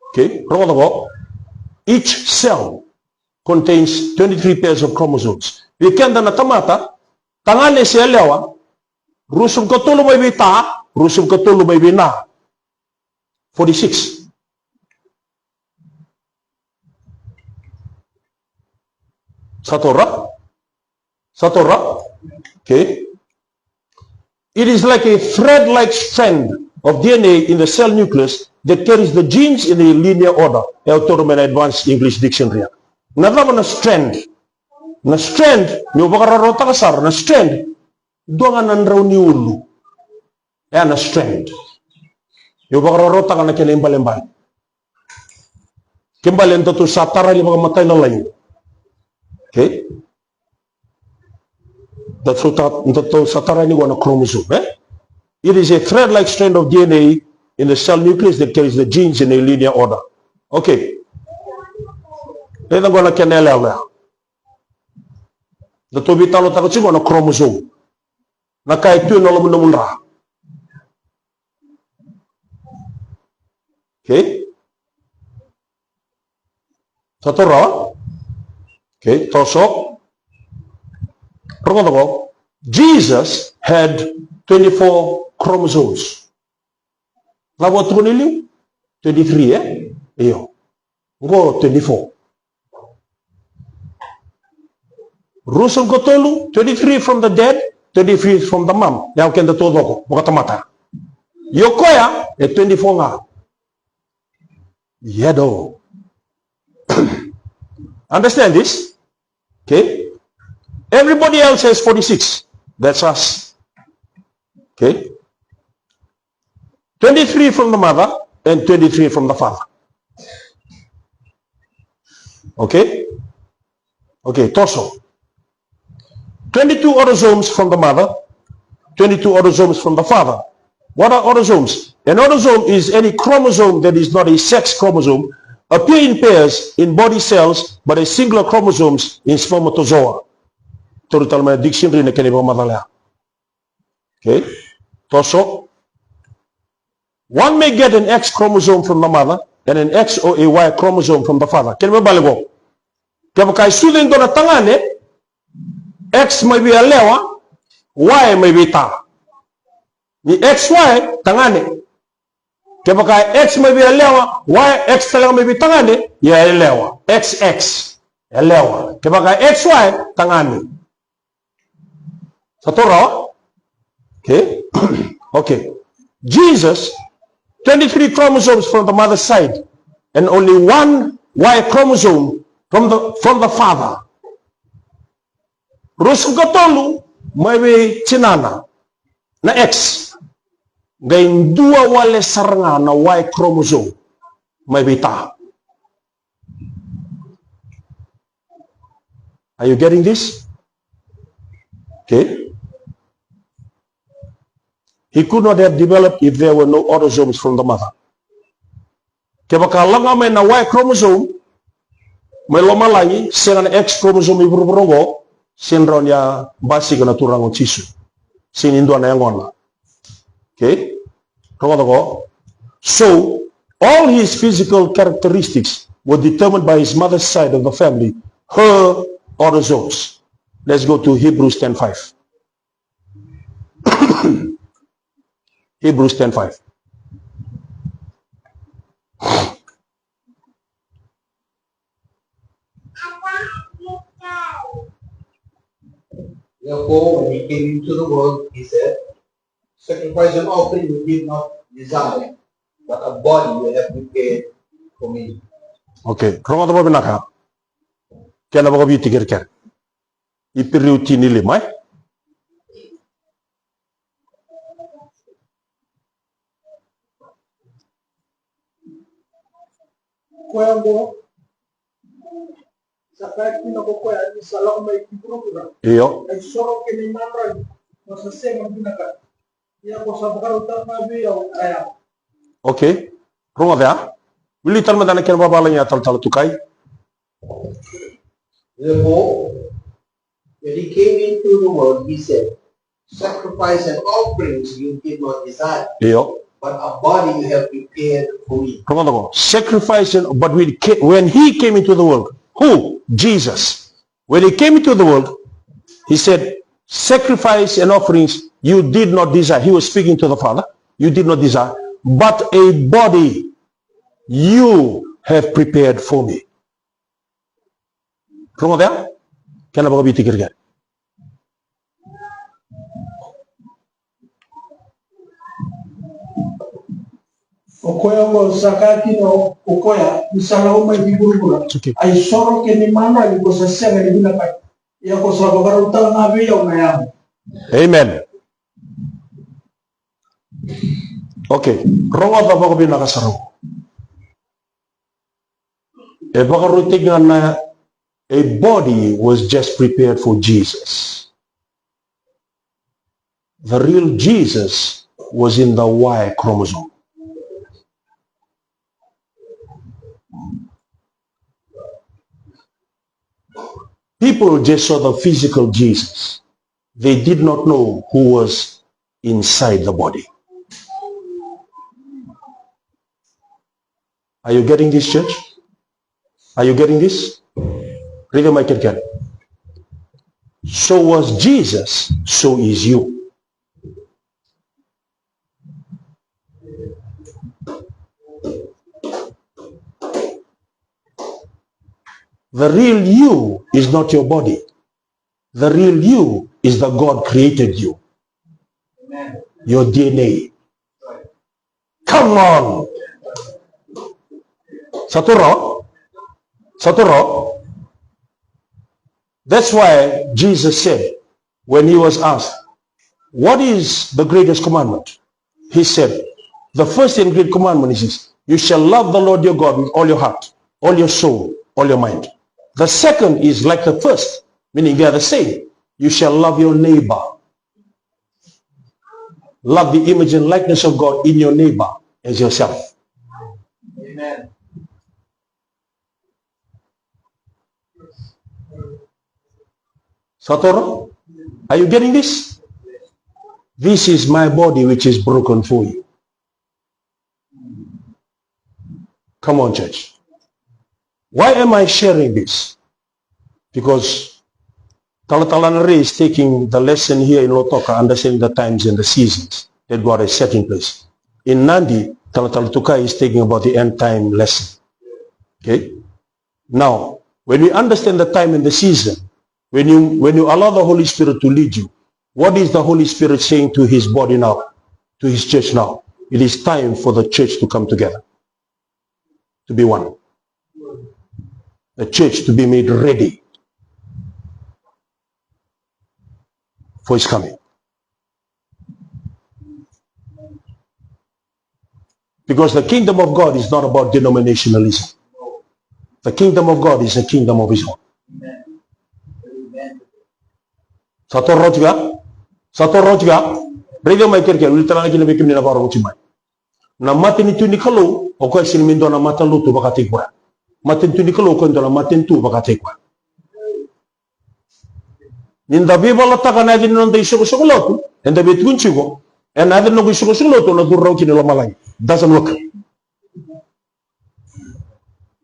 Okay? Rogoca qo. Each cell contains twenty-three pairs of chromosomes. Vei keda na tamata, tagane se yalewa, ruasagavulu ka tolu mai vei ta, ruasagavulu ka tolu mai vei na. Forty-six. Sa toro? Sa toro? Okay. It is like a thread-like strand of D N A in the cell nucleus that carries the genes in a linear order. E au toro mai na Advanced English Dictionary. Na cava na strand? Na strand, ni o vakarautaka sara, na strand, dua ga na drau ni ulu. E na strand. Ni o vakarautaka na kena ibalebale. Ke bale datou sa tara ni vakamatai na laini. Okay? Datou sa tara ni qo na chromosome, eh? It is a thread-like strand of D N A in the cell nucleus that carries the genes in a linear order. Okay. Raica qo na kena yaloyalo ya. Datou veitalanoataka tiko na chromosome. Na ka e tu ena loma ni nomu dra. Okay? Sa toro? Okay, toso. Rogoca qo. Jesus had twenty-four chromosomes. Cava tukuna e liu? Twenty-three, eh? Io. Qo twenty-four. Ruasagavulu ka tolu, twenty-three from the dad, twenty-three from the mom. Ia o keda taucoko, vakatamata. Ia o koya, e twenty-four ga. Ia do. Understand this? Okay? Everybody else has forty-six. That's us. Okay? Twenty-three from the mother and twenty-three from the father. Okay? Okay, toso. Twenty-two autosomes from the mother, twenty-two autosomes from the father. What are autosomes? An autosome is any chromosome that is not a sex chromosome, appear in pairs in body cells, but as singular chromosomes in spermatozoa. Tauri tale mai na dictionary na kena ivakamacala ya. Okay? Toso. One may get an X chromosome from the mother and an X or a Y chromosome from the father. Kena ibalebale qo. Kevaka e sucu e dua na tagane, X mai vei yalewa, Y mai vei ta. Ni X Y, tagane. Kevaka e X mai vei yalewa, Y X tale ga mai vei tagane, ia yalewa. X X, yalewa. Kevaka e X Y, tagane. Sa taura? Okay. Okay. Jesus, twenty-three chromosomes from the mother's side and only one Y chromosome from the, from the father. Ruasagavulu ka tolu mai vei tinana na X. Qai dua wale sara ga na Y chromosome mai vei ta. Are you getting this? Okay. He could not have developed if there were no autosomes from the mother. Kevaka lako ga mai na Y chromosome mai lomalagi, sega na X chromosome i vuravura oqo, sega ni rawa ni a basika na Turaga o Jisu. Sega ni dua na yagona. Okay? Rogoca qo. So, all his physical characteristics were determined by his mother's side of the family, her autosomes. Let's go to Hebrews ten five. Hebrews ten five. Therefore, when he came into the world, he said, "Sacrifice and offering you did not desire, but a body you have prepared for me." Okay, rogoca vakavinaka. Kena vakaviti kerekere. Iperiu tini lima, e? Koya oqo, sa kaya kina ko koya, ni sa lako mai ki vuravura. Io. Ai soro kei na imadrali, ko sa sega ni vinakata. Ia ko sa vakarautaka ga vei au na yago. Okay. Rogoca ya. Wili tale mada na kena vavalagi ya talatala Tukai. Therefore, when he came into the world, he said, "Sacrifice and offerings you did not desire, io, but a body you have prepared for me." Rogoca qo. Sacrifice and, but when ca-, when he came into the world, who? Jesus. When he came into the world, he said, "Sacrifice and offerings you did not desire." He was speaking to the Father. "You did not desire, but a body you have prepared for me." Rogoca ya? Kena vakaviti kerekere. O koya oqo sa kaya kina o koya, ni sa lako mai ki vuravura. Okay. Ai soro kei na imadrali, ko sa sega ni vinakata. Ia ko sa vakarautaka ga vei au na yago. Amen. Okay, rogoca vakavinaka sara. E vakarautaki ga na, a body was just prepared for Jesus. The real Jesus was in the Y chromosome. People just saw the physical Jesus. They did not know who was inside the body. Are you getting this, church? Are you getting this? Raica mai kerekere. So was Jesus, so is you. The real you is not your body. The real you is the God created you. Amen. Your D N A. Come on. Sa tu rawa? Sa tu rawa? That's why Jesus said, when he was asked, "What is the greatest commandment?" He said, "The first and great commandment is this, you shall love the Lord your God with all your heart, all your soul, all your mind. The second is like the first," meaning they are the same. "You shall love your neighbor." Love the image and likeness of God in your neighbor as yourself. Amen. Sa tu rawa? Are you getting this? This is my body which is broken for you. Come on, church. Why am I sharing this? Because Talatala Nare is taking the lesson here in Lautoka, understanding the times and the seasons that God has set in place. In Nadi, Talatala Tukai is taking about the end time lesson. Okay? Now, when we understand the time and the season, when you, when you allow the Holy Spirit to lead you, what is the Holy Spirit saying to his body now, to his church now? It is time for the church to come together, to be one. The church to be made ready for his coming. Because the kingdom of God is not about denominationalism. The kingdom of God is a kingdom of his own. Sa toro tiko ya? Sa toro tiko ya? Raica mai kerekere, wili tale ga kina vei kemuni na vakarorogo tiko mai. Na matanitu ni Kalou, o koya sega ni dua na matalotu vakataki koya. Matanitu ni Kalou, o koya dua na matanitu vakataki koya. Ni da veivalataka na yaca ni noda isoqosoqo lotu, eda veitukuni tiko, ena yaca ni noqu isoqosoqo lotu, au na curu rawa kina i lomalagi. Doesn't work.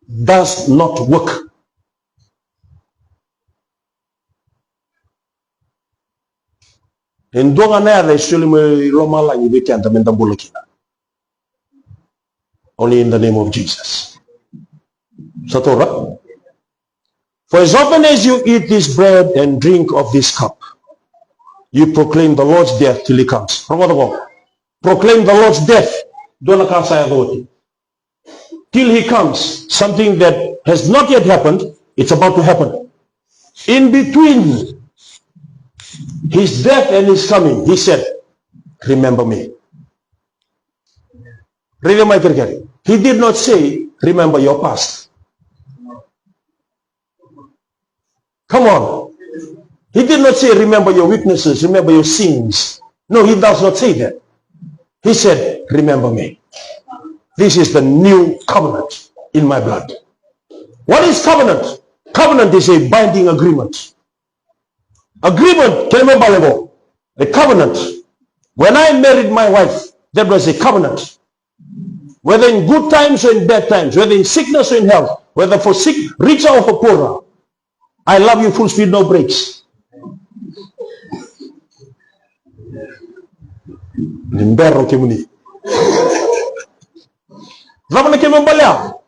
Does not work. E dua ga na yaca e soli mai lomalagi vei keda me da bula kina. Only in the name of Jesus. Sa toro? For as often as you eat this bread and drink of this cup, you proclaim the Lord's death till he comes. Rogoca qo. Proclaim the Lord's death. Dua na ka sa yaco oti. Till he comes, something that has not yet happened, it's about to happen. In between his death and his coming, he said, "Remember me." Raica mai kerekere. He did not say, "Remember your past." Come on. He did not say, "Remember your weaknesses, remember your sins." No, he does not say that. He said, "Remember me. This is the new covenant in my blood." What is covenant? Covenant is a binding agreement. Agreement, kena ibalebale qo. A covenant. When I married my wife, that was a covenant. Whether in good times or in bad times, whether in sickness or in health, whether for sick, richer or for poorer, I love you full speed, no brakes. Ni bero kemuni. Cava na kena ibalebale?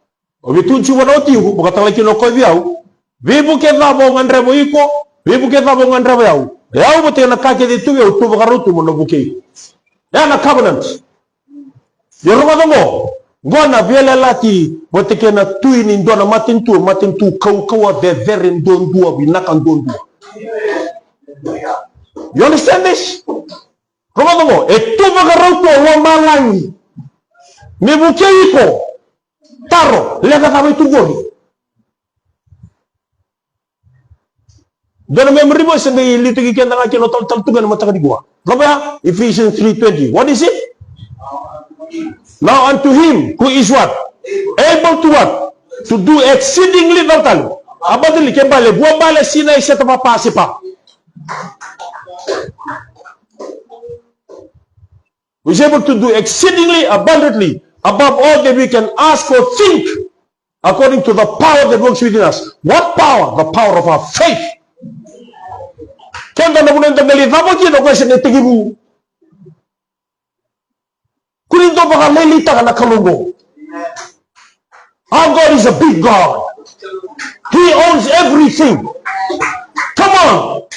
O veitukuni tiko vua na watiqu, vakatalai kina o koya vei au. Veivuke cava o gadreva o iko, veivuke cava o gadreva o yau. O yau vata kei na ka kece e tu vei au, au tu vakarau tu meu na vukei iko. Ya na covenant. Ia rogoca qo, qo na veiyalayalati vata kei na tui ni dua na matanitu, matanitu kaukauwa, cecere duadua, vinaka duadua. You understand this? Rogoca qo, e tu vakarau tu o lomalagi me vukei iko. Taro, leqa cava e tu qori? Dua na memory verse e qai liutaki keda ga kina o Talatala Tukai ena mataka nikua. Cava ya? Ephesians three twenty. What is it? Now unto him who is what? Able to what? To do exceedingly, cava tale? Abundantly, kena ibalebale, vuabale, sinai, seta, vapasa, pa. Who is able to do exceedingly abundantly above all that we can ask or think, according to the power that works within us. What power? The power of our faith. Keda na vanua eda qai lai cava kina, o koya sega ni tekivu. Kua ni dou vakalailaitaka na Kalou qo. Our God is a big God. He owns everything. Come on.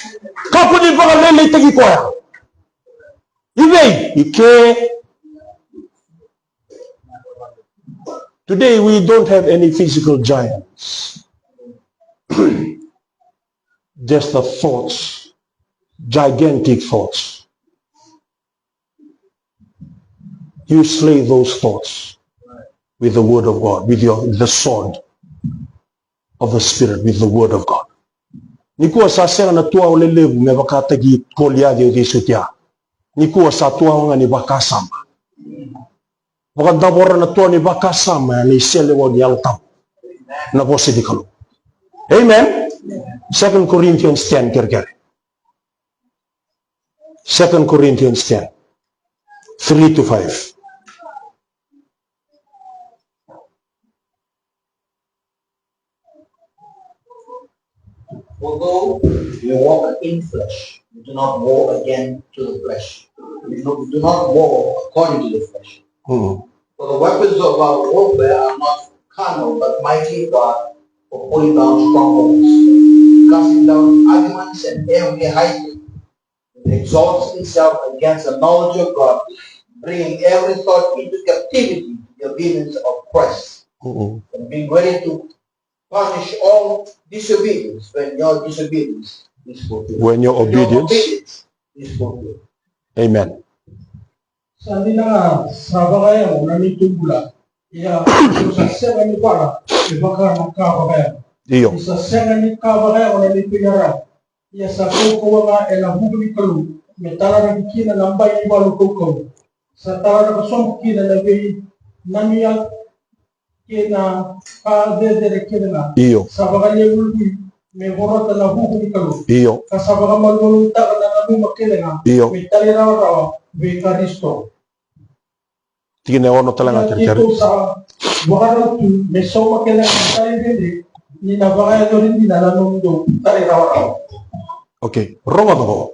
Kakua ni vakalailaitaki koya. I vei? I ke. Today we don't have any physical giants. Just the thoughts, gigantic thoughts. You slay those thoughts with the word of God, with your, the sword of the Spirit, with the word of God. Nikua sa sega na tuwawa lelevu me vakataki Koliaci o Cisotia. Nikua sa tuwawa ga ni vakasama. Vakadavora na tuwawa ni vakasama ena iseleiwau ni Yalo Tabu. Na vosa ni Kalou. Amen. Second Corinthians ten, kerekere. Second Corinthians ten, three to five. For though we walk in flesh, we do not war again to the flesh. We do, we do not war according to the flesh. Mm. For the weapons of our warfare are not carnal, but mighty in God for pulling down strongholds, casting down arguments and every high thing that exalts itself against the knowledge of God, bringing every thought into captivity to the obedience of Christ, Mm-mm. and being ready to punish all disobedience when your disobedience is fulfilled. When your When your obedience. Obedience is fulfilled. Amen. Sa dina ga sa vakayago na neitou bula, ia sa sega ni vala me vaka na ka vakayago. Io. Ni sa sega ni ka vakayago na neitou iyaragi, ia sa kaukauwa ga ena vuku ni Kalou me talaraki kina na bai ni valu kaukauwa. Sa talaraki sobu kina na veinanuyaki kei na ka cecere kece ga. Io. Sa vakalevulevui me vorata na vuku ni Kalou. Io. Ka sa vakamalumalumutaka na nanuma kece ga. Io. Me talairawarawa vei Karisito. Tikina e ono tale ga, kerekere. Keitou sa vakarau tu me sauma kece ga na talaidredre ni na vakayacori dina na nomudou talairawarawa. Okay. Rogoca qo.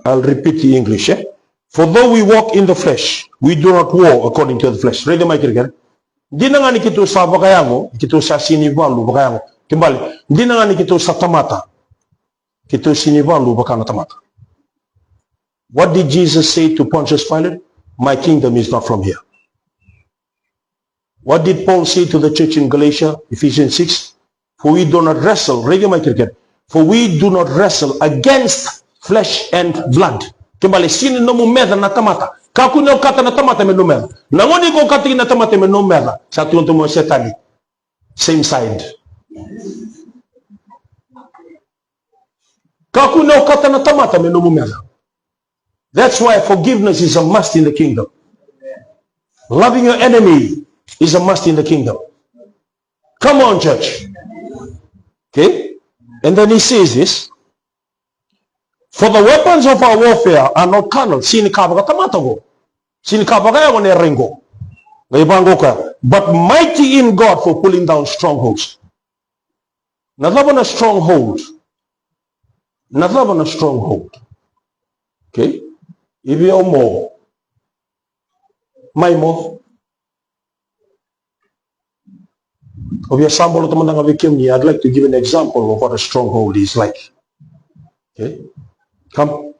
I'll repeat the English, eh? For though we walk in the flesh, we do not war according to the flesh. Raica mai, kerekere. Dina ga ni keitou sa vakayago, keitou sa sega ni valu vakayago. Kena ibalebale, dina ga ni keitou sa tamata, keitou sega ni valu vaka na tamata. What did Jesus say to Pontius Pilate? My kingdom is not from here. What did Paul say to the church in Galatia, Ephesians six? For we do not wrestle, raica mai, kerekere. For we do not wrestle against flesh and blood. Kena ibalebale, sega ni nomu meca na tamata. Kakua ni okata na tamata me nomu meca. Na gauna iko okata kina na tamata me nomu meca, sa tu na tamata o Setani. Same side. Kakua ni okata na tamata me nomu meca. That's why forgiveness is a must in the kingdom. Loving your enemy is a must in the kingdom. Come on, church. Okay? And then he says this, for the weapons of our warfare are not carnal. Sega ni ka vakatamata qo. Sega ni ka vakayago na rai qo. Qai vaqo ka. But mighty in God for pulling down strongholds. Na cava na stronghold? Na cava na stronghold? Okay? I vei au, Mo? Mai, Mo. Au via sambola mada ga vei kemuni. I'd like to give an example of what a stronghold is like. Okay? Come.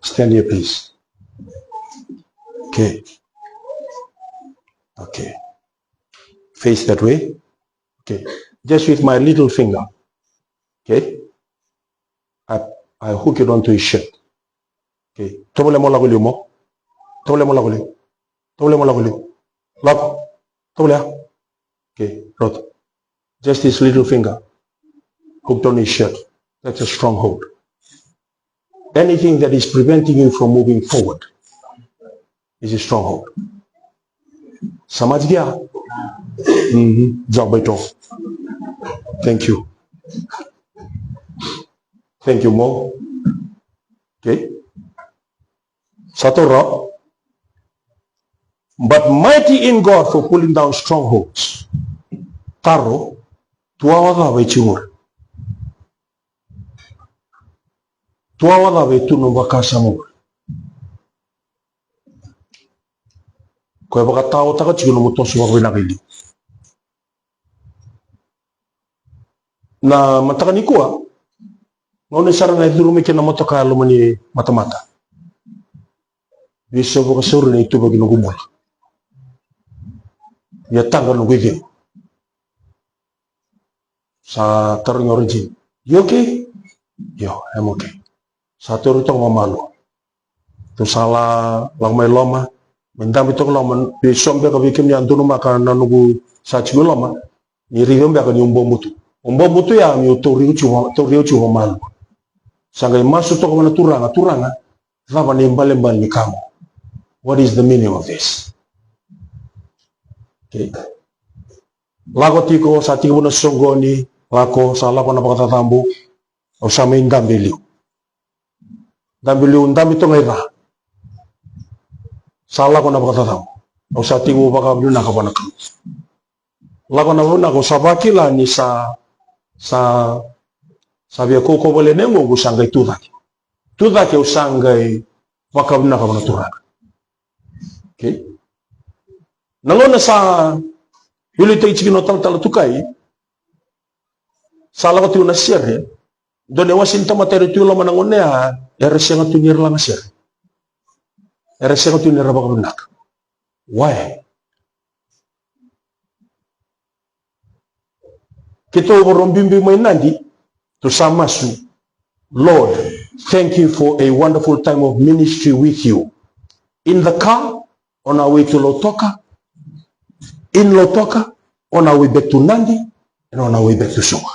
Stand here, please. Okay. Okay. Face that way. Okay. Just with my little finger. Okay. I, I hook it onto his shirt. Okay. Tovolea mo lako i liu, Mo. Tovolea mo lako i liu. Tovolea mo lako i liu. Lako. Tovolea. Okay. Rauta. Just his little finger hooked on his shirt. That's a stronghold. Anything that is preventing you from moving forward is a stronghold. Sa mate ya? Mhm. Jump by top. Thank you. Thank you, Mo. Okay. Sa toro. But mighty in God for pulling down strongholds. Taro, tuawa cava e jiko qori? Tuawa cava e tu na vakasama qori? Ko e vakataotaka jiko nomu toso vakavinaka i liu. Na mataka nikua, gauna sara ga e curu mai kina na motoka e loma ni matamata, veisau vakasauri na ituvaki noqu bula. Ia taqa noqu icegu. Sa tarogi au o Regina, "You okay?" "Io, I'm okay." Sa tauri toka mai malua. Tou sa la, lako mai loma, mai dabe toka loma, vei so beka vei kemuni a donumaka na noqu sa jiko i loma, ni raici au beka niu bobutu. Au bobutu ya niu tauri au jiko, tauri au jiko vakamalua. Sa qai masu toka vua na Turaga, "Turaga, cava na ibalebale ni ka qo? What is the meaning of this?" Okay. Lako tiko, sa tekivu na soqoni, lako, sa lako na vakacacabu, au sa mai dabe i liu. Dabe liu, dabe toka i ra. Sa lako na vakacacabo. Au sa tekivu vakavinavinaka vua na Kalou. Lako na vakavinaka, au sa vakila ni sa, sa, sa via kaukauwa vale na yagoqu, au sa qai tucake. Tucake, au sa qai vakavinavinaka vua na Turaga. Okay. Na gauna sa veiliutaki tiko na talatala Tukai, sa lako tiko na sere. Dua na iwase ni tamata era tu i loma na gauna ya, era sega tu ni ra laga sere. Era sega tu ni ra vakavinaka. Why? Keitou vakarau biubiu mai Nadi, tou sa masu. Lord, thank you for a wonderful time of ministry with you. In the car, on our way to Lautoka, in Lautoka, on our way back to Nadi, and on our way back to Suva.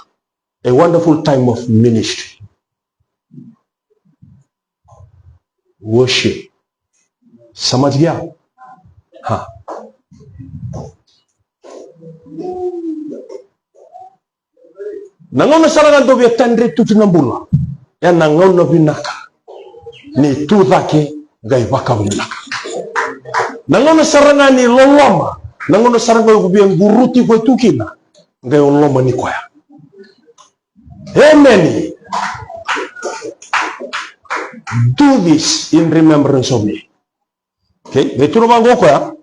A wonderful time of ministry. Worship. Sa mati ya. Ha. Na gauna sara ga dou via tadre tutu na bula, ya na gauna vinaka ni tucake qai vakavinaka. Na gauna sara ga ni loloma, na gauna sara ga o via quruti koya tu kina, qai o lomani koya. Amen. Do this in remembrance of me. Okay? Qai tukuna vaqo o koya.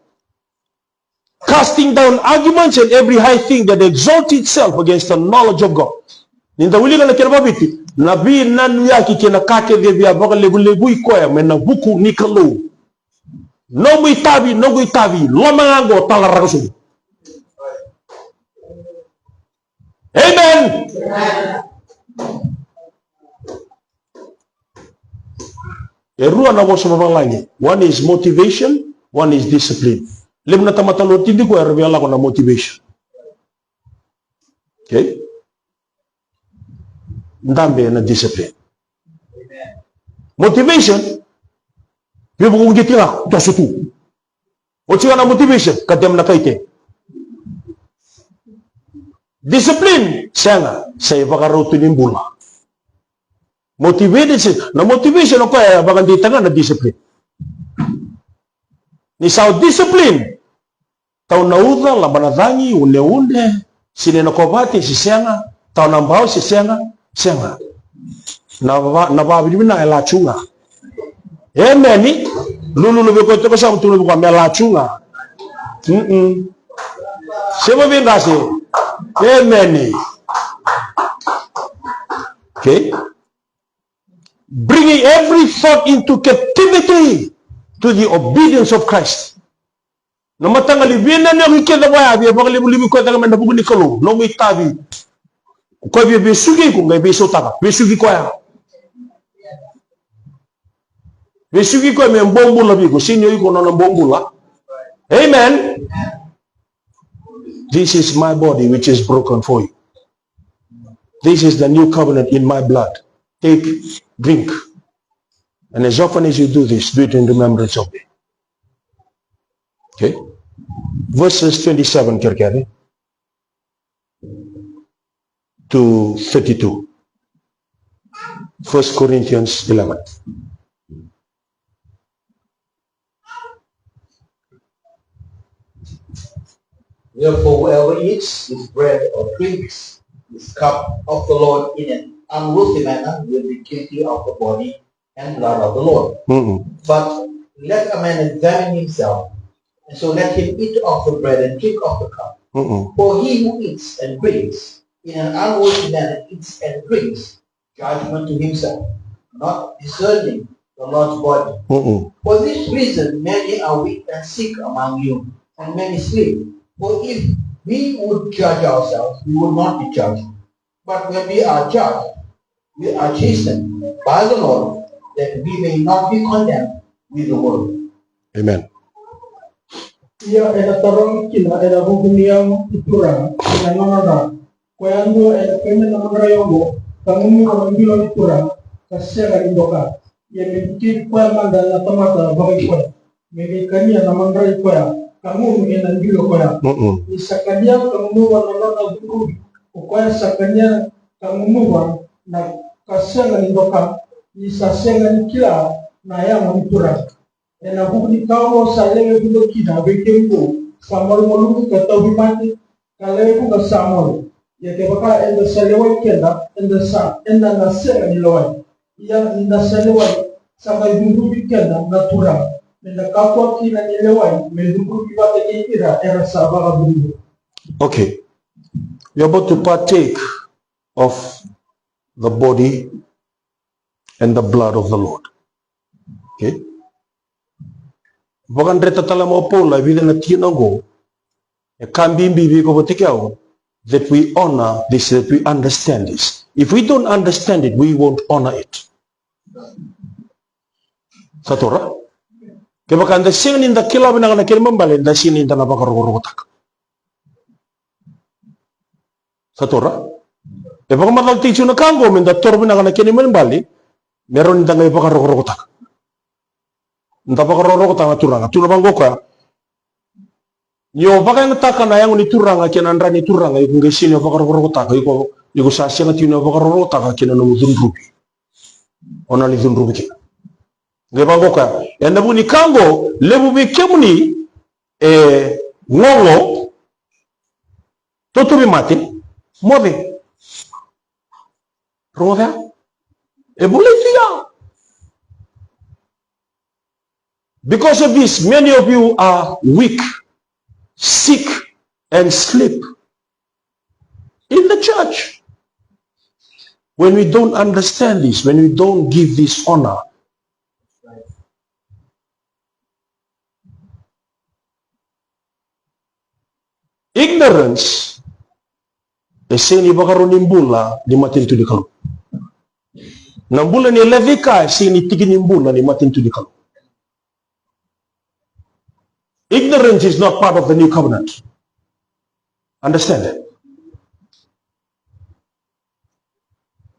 Casting down arguments and every high thing that exalts itself against the knowledge of God. Ni da wilika na kena vaviti, na vinanuyaki kei na ka kece via vakalevulevui koya mai na vuku ni Kalou. Nomu itavi, noqu itavi, loma ga qo, tala raka sobu. Amen. E rua na vosa vavalagi. One is motivation, one is discipline. Levu na tamata lotidi koya era via lako na motivation. Okay? Dabe na discipline. Motivation, veivuke ga, toso tu. Oti ga na motivation, kadem na kaite. Discipline, sega, sa ivakarau tu ni bula. Motivated, se, na motivation o koya e vakadeitaka ga na discipline. Ni sa o discipline, tau na uca, laba na cagi, uneune, sinai na kovate, se sega, tau na bau, se sega, sega. Na va, na vavinavinaka e la tu ga. Emeni. Lululu vei koya toka sa mutu vei koya me la tu ga. Mm-mm. Se va vei qase. Emeni. Okay. Bringing every thought into captivity to the obedience of Christ. Na mataqali vinanuyaki kece vaya via vakalevulevu koya cake mai na vuku ni Kalou. Nomu itavi. Koya via vesuki iko, qai veisautaka. Vesuki koya. Vesuki koya me bobula vei iko. Sega ni o iko nona bobula. Amen. This is my body which is broken for you. This is the new covenant in my blood. Take, drink. And as often as you do this, do it in remembrance of me. Okay? Verses twenty-seven, kerekere, to thirty-two. First Corinthians eleven. Therefore, whoever eats this bread or drinks this cup of the Lord in an unworthy manner will be guilty of the body and blood of the Lord. Mm-mm. But let a man examine himself, and so let him eat of the bread and drink of the cup. Mm-mm. For he who eats and drinks in an unworthy manner eats and drinks judgment to himself, not discerning the Lord's body. Mm-mm. For this reason, many are weak and sick among you, and many sleep. For if we would judge ourselves, we would not be judged. But when we are judged, we are chastened by the Lord, that we may not be condemned with the world. Amen. Ia ena tarogi kina ena vuku ni yago i Turaga, ena nona dra. Koya dua ena kania na madrai oqo, ka gunuva na bilo ni Turaga, ka sega ni doka. Ia me vukei koya mada na tamata vakai koya. Me qai kania na madrai koya, ka gunu ena bilo koya. Mm-mm. Ni sa kania ka gunuva na nona cudruvi, ko koya sa kania ka gunuva na ka sega ni doka, ni sa sega ni kila na yago ni Turaga. Ena vuku ni ka oqo sa lewe vuqa kina vei kemudou sa malumalumu ka tauvimate, ka lewe vuqa sa moce. Ia kevaka eda sa lewai keda, eda sa, eda na sega ni lewai. Ia ni da sa lewai, sa qai cudruvi keda na Turaga, me da kakua kina ni lewai me cudruvi vata kei ira era sa vakacudruvi. Okay. You're about to partake of the body and the blood of the Lord. Okay? Vakadreta tale mai o Paula e vica na tikina oqo. E ka bibi vei iko vata kei au that we honor this, that we understand this. If we don't understand it, we won't honor it. Sa taura? Kevaka da sega ni da kila vinaka na kena ibalebale, da sega ni da na vakarokorokotaka. Sa taura? E vakamacalataki tiko na ka oqo me da taura vinaka na kena ibalebale, me rawa ni da qai vakarokorokotaka. Da vakarokorokotaka na Turaga. Tukuna vaqo o koya, ni o vakayagataka na yago ni Turaga kei na dra ni Turaga, iko qai sega ni vakarokorokotaka, iko, iko sa sega tiko ni vakarokorokotaka kei na nomu cudruvi. O na lai cudruvi kina. Qai vaqo o koya, ena vuku ni ka oqo, levu vei kemuni e gogo, tautauvimate, moce. Rogoca. E volai tu ya. Because of this, many of you are weak, sick, and sleep in the church. When we don't understand this, when we don't give this honor, ignorance e sega ni vakarau ni bula ni matanitu ni Kalou. Na bula ni lecaika e sega ni tiki ni bula ni matanitu ni Kalou. Ignorance is not part of the new covenant. Understand that?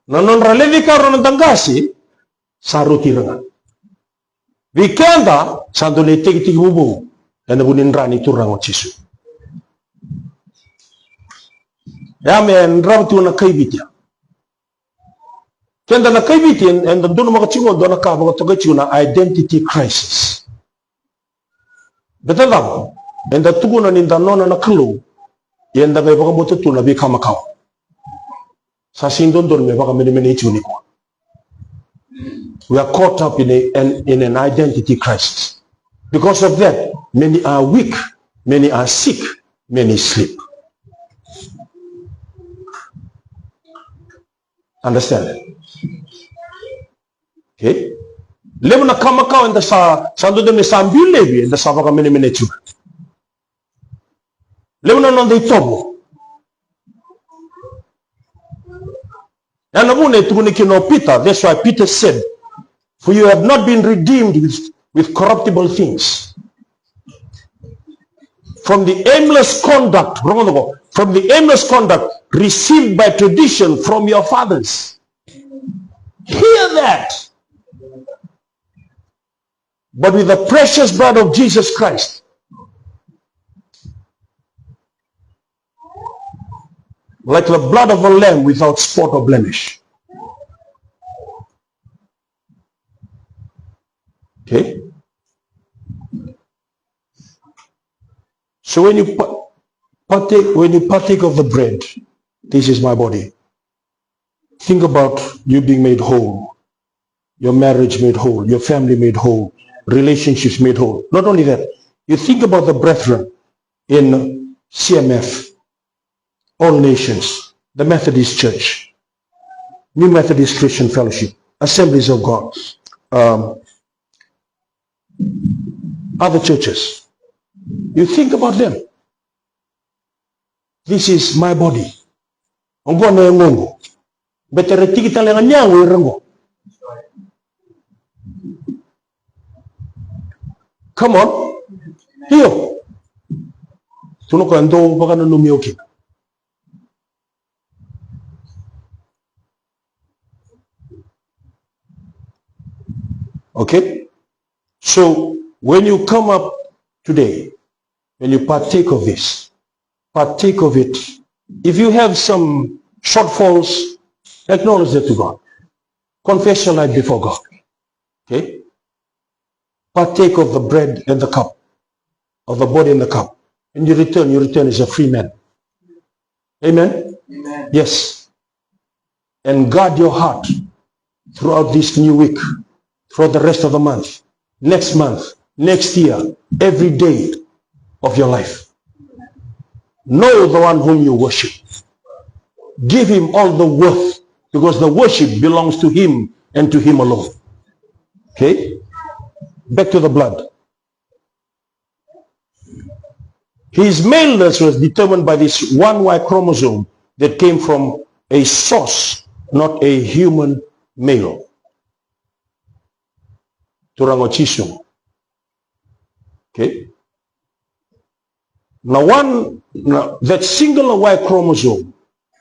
Na nodra lecaika o ira na noda qase, sa roti ira ga. Vei keda sa dua na itekitekivu vou ena vuku ni dra ni Turaga o Jisu. E a me drava tiko na kai Viti. Keda na kai Viti, eda donumaka tiko e dua na ka vakatokai tiko na identity crisis. Baleta na cava? Eda tukuna ni da nona na Kalou, ia eda qai vakabauta tu na veika makawa. Sa sega ni dodonu me vakamenemenei tiko nikua. We are caught up in a, an, in an identity crisis. Because of that, many are weak, many are sick, many sleep. Understand? Okay? Levu na ka makawa eda sa, sa dodonu me sa biu laivi, eda sa vakamenemenei tiko. Levu na noda itovo. Ena vuna e tukuna kina o Peter, that's why Peter said, "For you have not been redeemed with, with corruptible things, from the aimless conduct," rogoca, "from the aimless conduct received by tradition from your fathers." Hear that. "But with the precious blood of Jesus Christ, like the blood of a lamb without spot or blemish." Okay? So when you pa-, partake, when you partake of the bread, "This is my body." Think about you being made whole, your marriage made whole, your family made whole, relationships made whole. Not only that, you think about the brethren in C M F, All Nations, the Methodist Church, New Methodist Christian Fellowship, Assemblies of God, um, other churches. You think about them. "This is my body." Oqo na yagoqu. Bete ra tiki tale ga ni yago ira oqo. Come on. Io. Tukuna o koya, dou vakananumi au kina. Okay? So, when you come up today, when you partake of this, partake of it. If you have some shortfalls, acknowledge that to God. Confess your life before God. Okay? Partake of the bread and the cup, of the body and the cup. And you return, you return as a free man. Amen? Amen. Yes. And guard your heart throughout this new week, throughout the rest of the month, next month, next year, every day of your life. Know the one whom you worship. Give him all the worth, because the worship belongs to him and to him alone. Okay? Back to the blood. His maleness was determined by this one Y chromosome that came from a source, not a human male. Turaga o Jisu. Okay? Na one, na, that singular Y chromosome,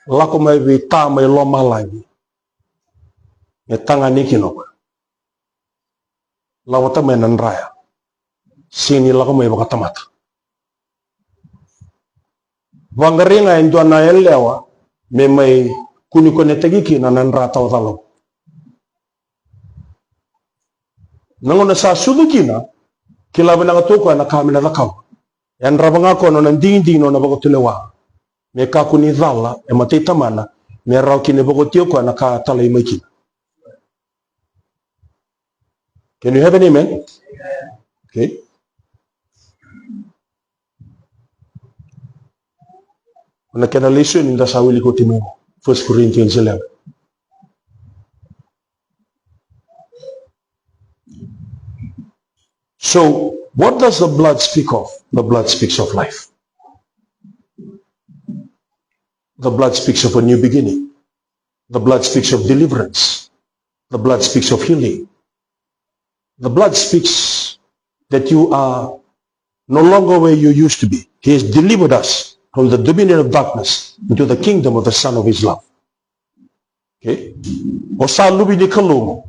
lako mai vei ta mai lomalagi, me tagane kina o koya. Lako vata mai na dra ya. Sega ni lako mai vakatamata. Vaqarai ga e dua na yalewa me mai kunikonetaki kina na dra tawacala. Na gauna sa sucu kina, kila vinaka tu o koya na ka me na cakava. Yadrava ga o koya na nona digidigi, na nona vakatulewa, me kakua ni cala e matai tamana, me rawa kina ni vakaotia o koya na ka talai mai kina. Can you have an amen? Okay. Na kena lesoni da sa wilika oti mai, First Corinthians eleven. So, what does the blood speak of? The blood speaks of life. The blood speaks of a new beginning. The blood speaks of deliverance. The blood speaks of healing. The blood speaks that you are no longer where you used to be. He has delivered us from the dominion of darkness into the kingdom of the Son of his love. Okay? O sa luve ni Kalou.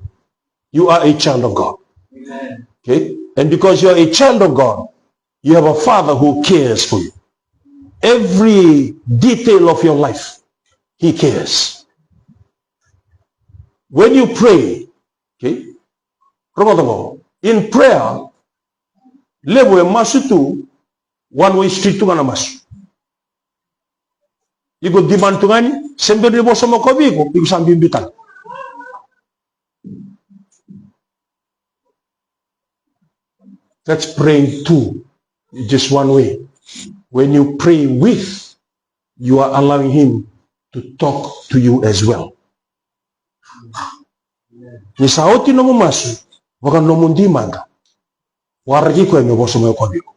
You are a child of God. Amen. Okay? And because you are a child of God, you have a Father who cares for you. Every detail of your life, he cares. When you pray, okay? Rogoca qo. In prayer, levu e masu tu, one way street tu ga na masu. Iko demand tu ga ni, se bera ni vosa mai o koya vei iko, iko sa biubiu tale. That's praying to, just one way. When you pray with, you are allowing him to talk to you as well. Ni sa oti nomu masu, vaka nomu demand, waraki koya me vosa mai o koya vei iko.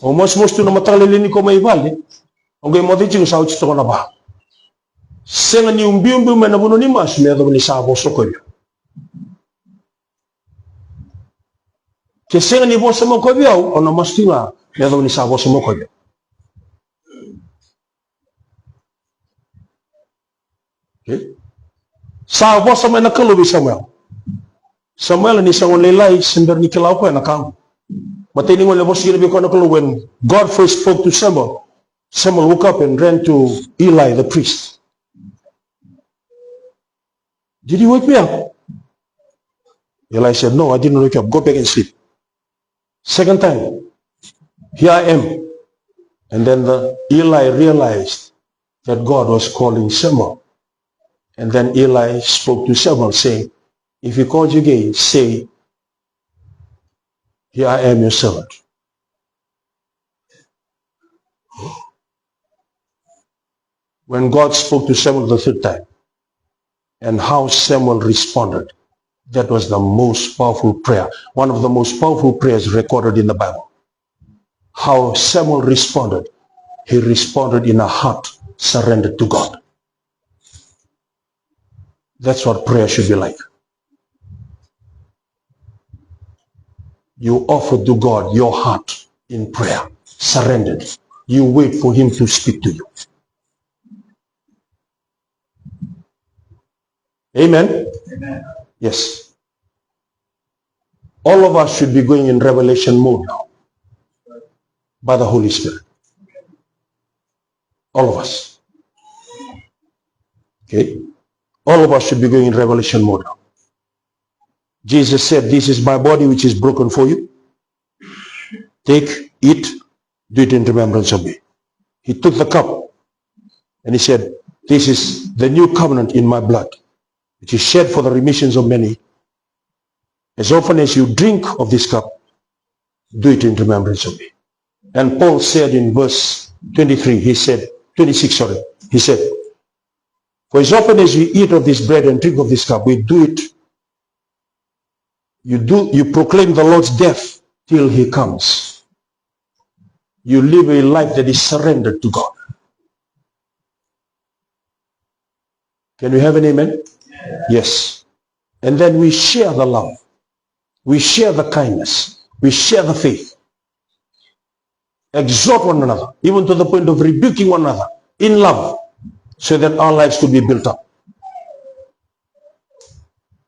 O masumasu tu na mataka lailai ni ko mai vale, o qai moce tiko sa oti toka na va. Sega ni biubiu mai na vanua ni masu me yacova ni sa vosa o koya vei au. Ke sega ni vosa mai o koya vei au, au na masu tiko ga me yacova ni sa vosa mai o koya vei au. Okay? Sa vosa mai na Kalou vei Samuel. Samuel, ni sa gone lailai, se bera ni kila o koya na ka qo. Matai ni gauna e vosa kina vei koya na Kalou, when God first spoke to Samuel, Samuel woke up and ran to Eli the priest. "Did you wake me up?" Eli said, "No, I didn't wake you up. Go back and sleep." Second time, "Here I am." And then the Eli realized that God was calling Samuel. And then Eli spoke to Samuel, saying, "If he calls you again, say, 'Here I am, your servant.'" When God spoke to Samuel the third time, and how Samuel responded, that was the most powerful prayer, one of the most powerful prayers recorded in the Bible. How Samuel responded, he responded in a heart surrendered to God. That's what prayer should be like. You offer to God your heart in prayer, surrendered. You wait for him to speak to you. Amen? Amen. Yes. All of us should be going in revelation mode now by the Holy Spirit. All of us. Okay? All of us should be going in revelation mode now. Jesus said, "This is my body which is broken for you. Take, eat, do it in remembrance of me." He took the cup and he said, "This is the new covenant in my blood, which is shed for the remissions of many. As often as you drink of this cup, do it in remembrance of me." And Paul said in verse twenty-three, he said, twenty-six, sorry, he said, "For as often as we eat of this bread and drink of this cup, we do it, you do, you proclaim the Lord's death till he comes." You live a life that is surrendered to God. Can we have an amen? Yes. And then we share the love. We share the kindness. We share the faith. Exhort one another, even to the point of rebuking one another in love, so that our lives could be built up.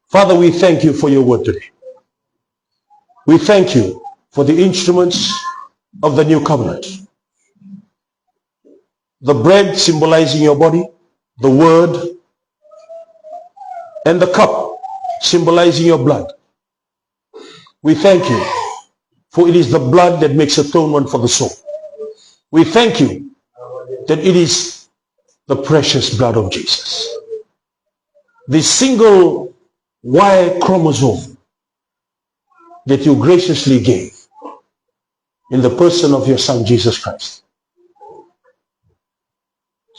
Father, we thank you for your word today. We thank you for the instruments of the new covenant. The bread symbolizing your body, the word, and the cup symbolizing your blood. We thank you, for it is the blood that makes atonement for the soul. We thank you that it is the precious blood of Jesus. The single Y chromosome that you graciously gave in the person of your Son, Jesus Christ.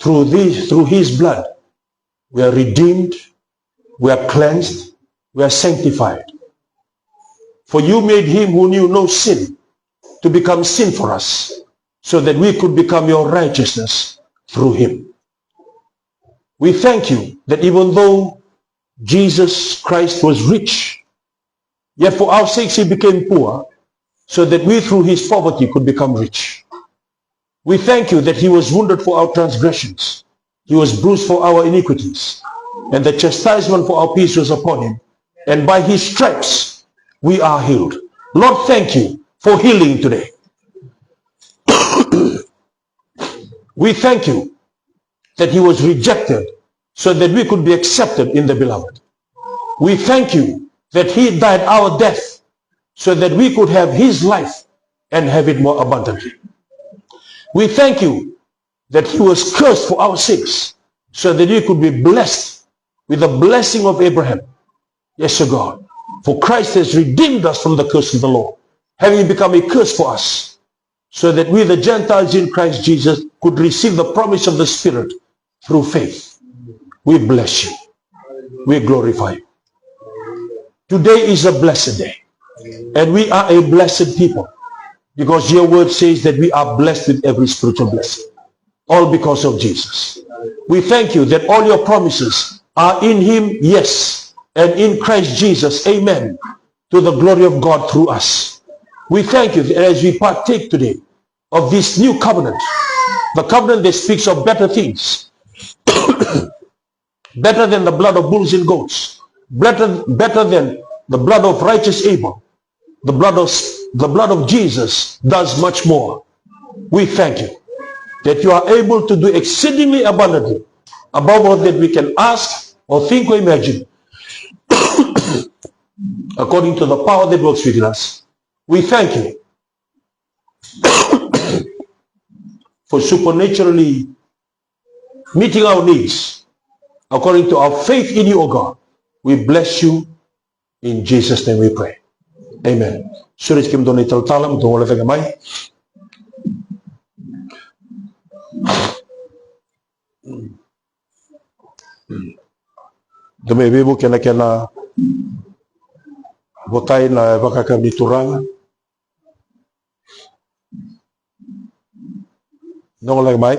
Through this, through his blood, we are redeemed, we are cleansed, we are sanctified. For you made him who knew no sin to become sin for us, so that we could become your righteousness through him. We thank you that even though Jesus Christ was rich, yet for our sakes he became poor, so that we through his poverty could become rich. We thank you that he was wounded for our transgressions, he was bruised for our iniquities, and the chastisement for our peace was upon him, and by his stripes we are healed. Lord, thank you for healing today. We thank you that he was rejected so that we could be accepted in the beloved. We thank you that he died our death so that we could have his life and have it more abundantly. We thank you that he was cursed for our sakes so that we could be blessed with the blessing of Abraham. Yes, O God, for Christ has redeemed us from the curse of the law, having become a curse for us, so that we, the Gentiles in Christ Jesus, could receive the promise of the Spirit through faith. We bless you. We glorify you. Today is a blessed day, and we are a blessed people, because your word says that we are blessed with every spiritual blessing, all because of Jesus. We thank you that all your promises are in him, yes, and in Christ Jesus, amen, to the glory of God through us. We thank you that as we partake today of this new covenant, the covenant that speaks of better things, better than the blood of bulls and goats, better, better than the blood of righteous Abel, the blood of, the blood of Jesus does much more. We thank you that you are able to do exceedingly abundantly above all that we can ask or think or imagine, according to the power that works within us. We thank you for supernaturally meeting our needs according to our faith in you, O God. We bless you. In Jesus' name we pray. Amen. Sureti kemudou na italatala mo dou gole cake mai. Dou mai veivuke ena kena votai na vakayakavi ni Turaga. Dou gole cake mai.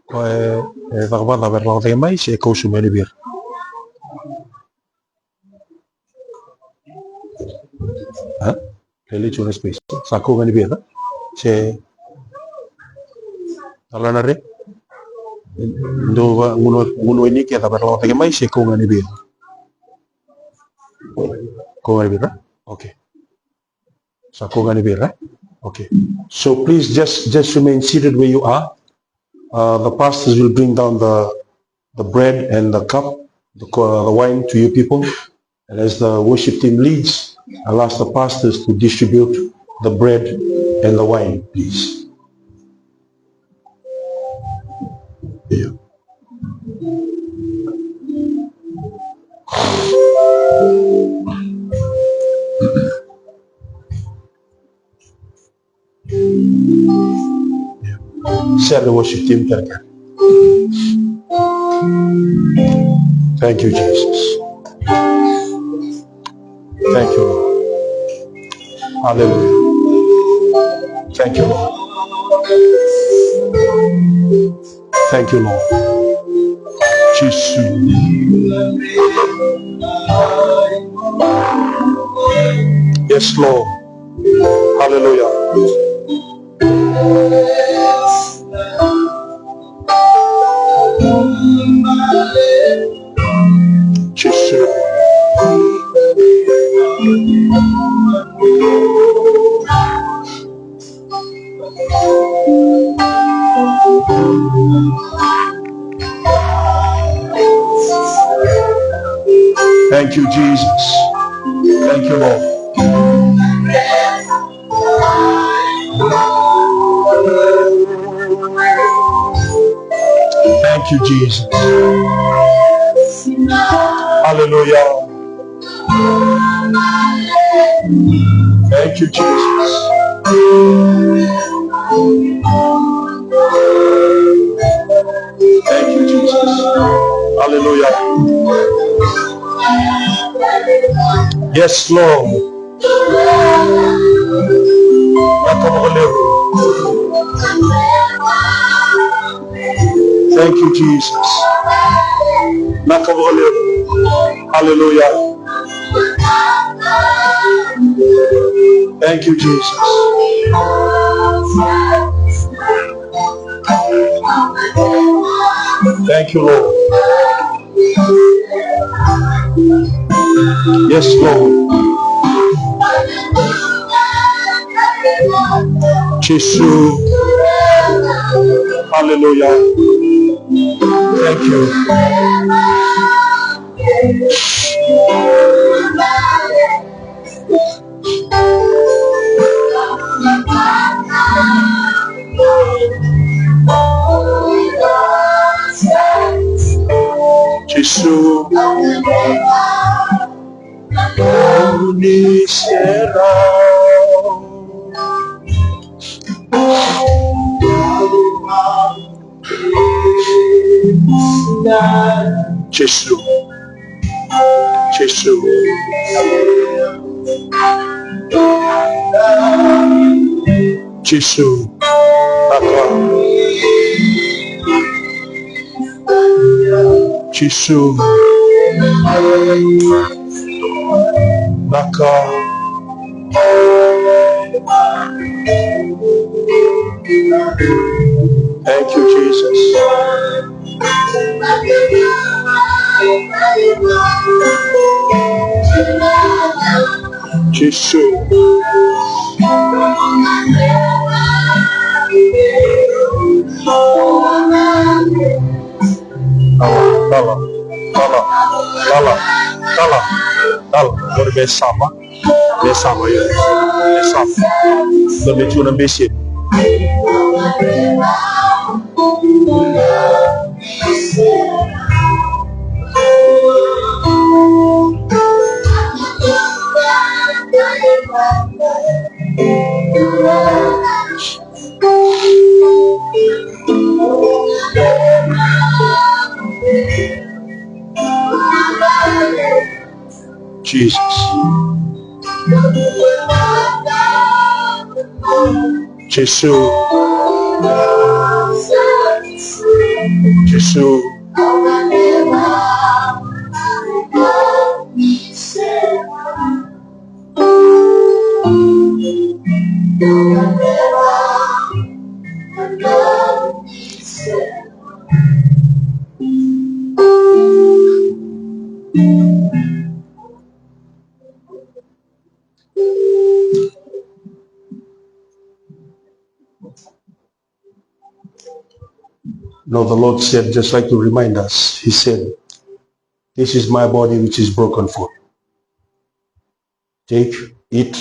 Ko e, e cakacaka, vei ira lako cake mai se kau sobu mai vei ira? A? Lele tu na space. Sa kau ga ni vei ira se tala na re. Dou va gunu, gunu ini ke sa vei ira lako cake mai se kau ga ni vei ira? Ko ga ni vei ira? Okay. Sa ko ga ni vei ira? Okay. So please just, just remain seated where you are. Uh, the pastors will bring down the, the bread and the cup, the, co- the wine to you people. And as the worship team leads, I'll ask the pastors to distribute the bread and the wine, please. Yeah. Share the worship team, kere, kere. Thank you, Jesus. Thank you, Lord. Hallelujah. Thank you, Lord. Thank you, Lord. Jesus. Yes, Lord. Hallelujah. Jesus. Thank you, Jesus. Thank you, Lord. Thank you, Jesus. Hallelujah. Thank you, Jesus. Thank you, Jesus. Hallelujah. Yes, Lord. Vinaka vakalevu. Thank you, Jesus. Vinaka vakalevu. Hallelujah. Thank you, Jesus. Thank you, Lord. Yes, Lord. Jesus. Hallelujah. Thank you. Jesus. Jesus. Jesus. Jesus. Vinaka. Jesus. Vinaka. Thank you, Jesus. Jesus. Tala, tala, tala, tala, tala, tala. Qori me sava, me sava, io, me sava. Qori me tiko na bese. Jesus. Jesus. Jesus. No, the Lord said, just like to remind us, He said, "This is my body which is broken for you. Take, eat,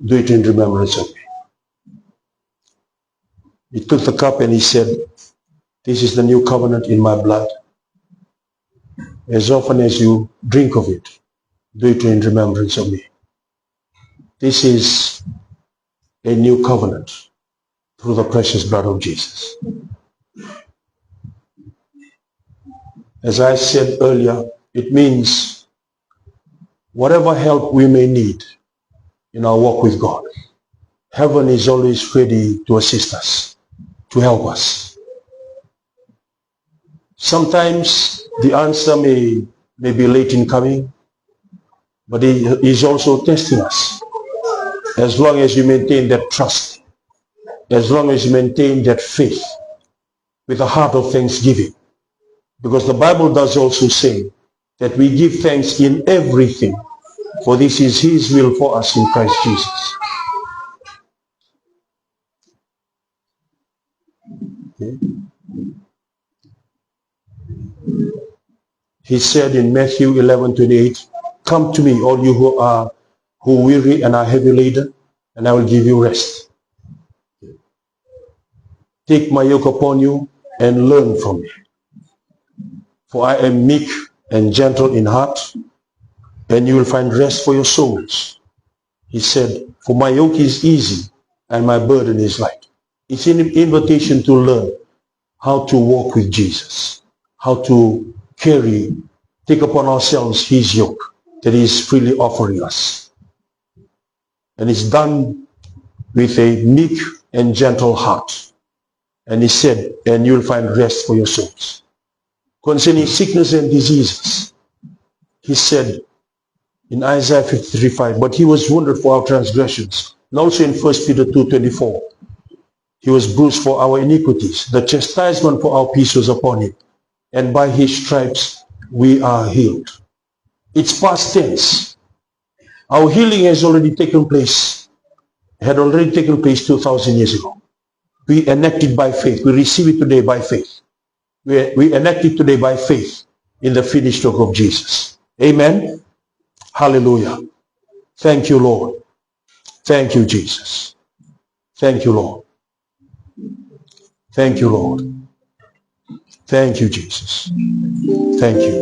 do it in remembrance of me." He took the cup and He said, "This is the new covenant in my blood. As often as you drink of it, do it in remembrance of me." This is a new covenant through the precious blood of Jesus. As I said earlier, it means whatever help we may need in our walk with God, heaven is always ready to assist us, to help us. Sometimes the answer may, may be late in coming, but He is also testing us. As long as you maintain that trust, as long as you maintain that faith with a heart of thanksgiving, because the Bible does also say that we give thanks in everything, for this is His will for us in Christ Jesus. Okay. He said in Matthew eleven twenty-eight, "Come to me, all you who are, who weary and are heavy laden, and I will give you rest. Take my yoke upon you and learn from me. For I am meek and gentle in heart, and you will find rest for your souls." He said, "For my yoke is easy and my burden is light." It's an invitation to learn how to walk with Jesus, how to carry, take upon ourselves His yoke that He is freely offering us. And it's done with a meek and gentle heart. And He said, "And you'll find rest for your souls." Concerning sickness and diseases, He said in Isaiah fifty-three five, "But He was wounded for our transgressions." And also in First Peter two twenty-four, "He was bruised for our iniquities. The chastisement for our peace was upon Him, and by His stripes we are healed." It's past tense. Our healing has already taken place, had already taken place two thousand years ago. We enact it by faith. We receive it today by faith. We, we enact it today by faith in the finished work of Jesus. Amen. Hallelujah. Thank you, Lord. Thank you, Jesus. Thank you, Lord. Thank you, Lord. Thank you, Jesus. Thank you.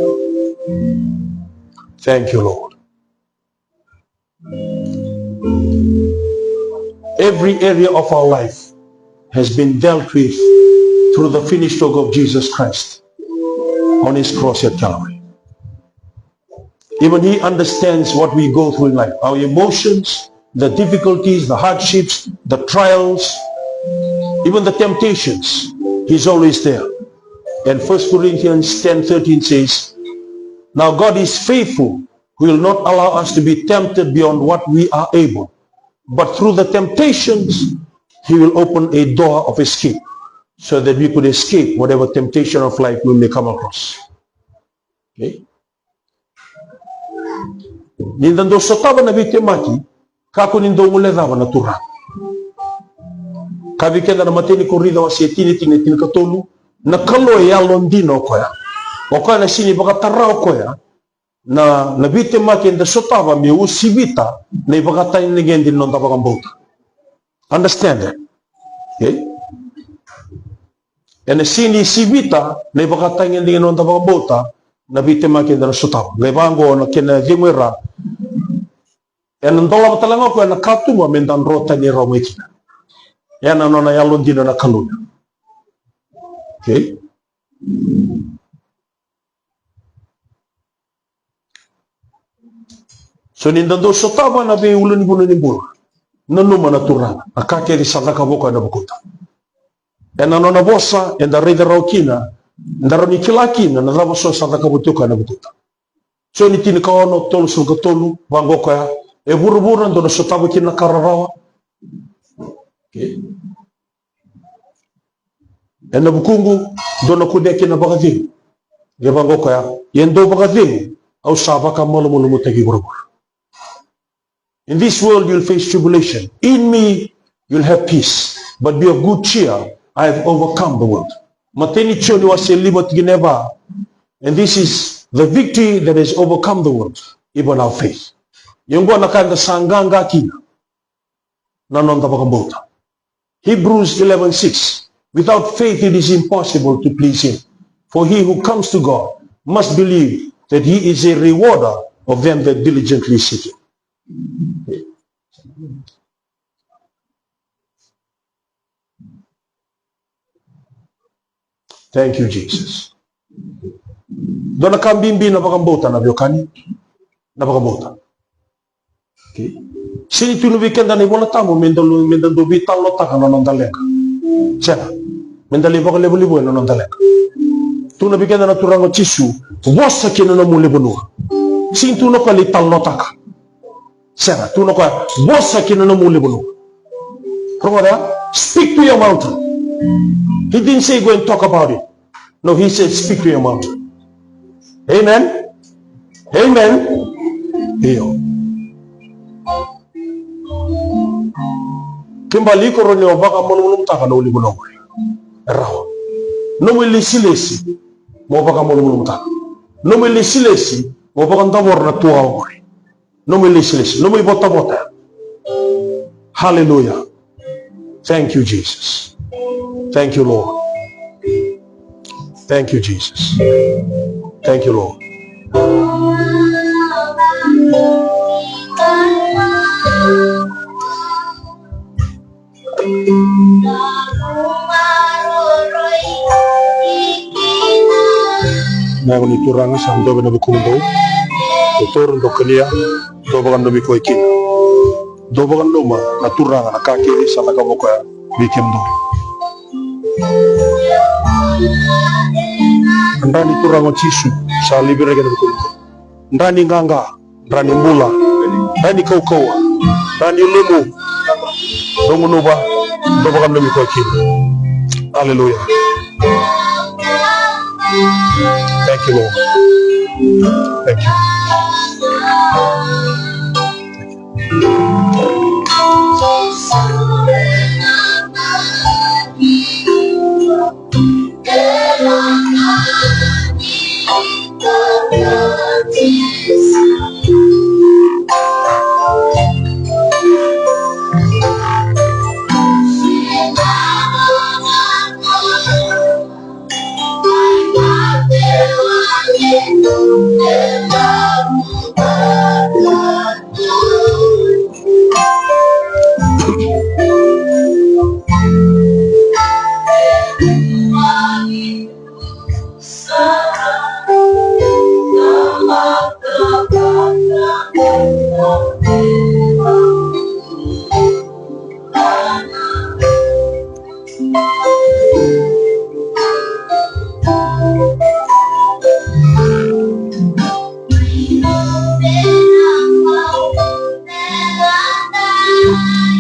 Thank you, Lord. Every area of our life has been dealt with through the finished work of Jesus Christ on His cross at Calvary. Even He understands what we go through in life, our emotions, the difficulties, the hardships, the trials, even the temptations. He's always there. And First Corinthians ten thirteen says, "Now God is faithful, who will not allow us to be tempted beyond what we are able, but through the temptations, He will open a door of escape so that we could escape whatever temptation of life we may come across." Okay? Ni da dau sotava na veitemaki, kakua ni dau guilecava na Turaga. Kaya vei keda na imatai ni Korinica wase tini, tikina tinikatolu, na Kalou e yalodina o koya. O koya na sega ni vakatara o koya na, na veitemaki eda sotava me uasivita na ivakatagedegede ni noda vakabauta. Understand that? Okay? Ena sega ni sivita na ivakatagedegede ni noda vakabauta na veitemaki eda na sotava. Qai vaqo na kena cegu e ra. Ena dolava tale ga o koya na katuba me da dro tani rawa mai kina. Ena nona yalodina na Kalou. Okay? So ni da dau sotava na veiulunivanua ni bula, nanuma na Turaga, na ka kece sa cakava o koya ena vukuda. Ena nona vosa eda raica rawa kina, da rawa ni kila kina na cava so sa cakava oti o koya ena vukuda. Joni tinikaono, tolusagavulu ka tolu, vaqo o koya, e vuravura dou na sotava kina na ka rarawa. Okay. Ena vukuqu dou na kunea kina na vakacegu. Qai vaqo o koya, ia dou vakacegu, au sa vakamalumalumutaki vuravura. In this world you'll face tribulation. In me you'll have peace. But be of good cheer. I have overcome the world. Matai ni Joni wase lima tikina e va. And this is the victory that has overcome the world, even our faith. Ia oqo na ka eda sa qaqa kina, na noda vakabauta. Hebrews eleven six. Without faith it is impossible to please him. For he who comes to God must believe that he is a rewarder of them that diligently seek him. Thank you, Jesus. Dua na ka bibi na vakabauta, na veiwekani, na vakabauta. Okay. Sega ni tukuna vei keda na iVola Tabu me da, me da dau veitalanoataka na noda leqa. Sega. Me da lai vakalevulevui na noda leqa. Tukuna vei keda na Turaga o Jisu, vosa ki na nomu lewe vanua. Sega ni tukuna o koya lai talanoataka. Sega, tukuna o koya, vosa ki na nomu lewe vanua. Rogoca, speak to your mountain. He didn't say go and talk about it. No, he said speak to your mountain. Amen. Amen. Io. Kena ibalebale o rawa ni o vakamalumalumutaka na ulunivanua qori. E rawa. Nomu ilesilesi mo vakamalumalumutaka. Nomu ilesilesi mo vakadavora na tuwawa qori. Nomu ilesilesi, nomu ivotavota. Hallelujah. Thank you, Jesus. Thank you, Lord. Thank you, Jesus. Thank you, Lord. Na yago ni Turaga sa dua vei na vukumudou. Dou toro, dou kania, dou vakananumi koya kina. Dou vakananuma na Turaga na ka kece sa cakava o koya vei kemudou. Na dra ni Turaga o Jisu sa livi ira kece na vukumudou. Dra ni qaqa, dra ni bula, dra ni kaukauwa, dra ni lumu. Dou gunuva, dou vakananumi koya kina. Hallelujah. Thank you, Lord. Thank you.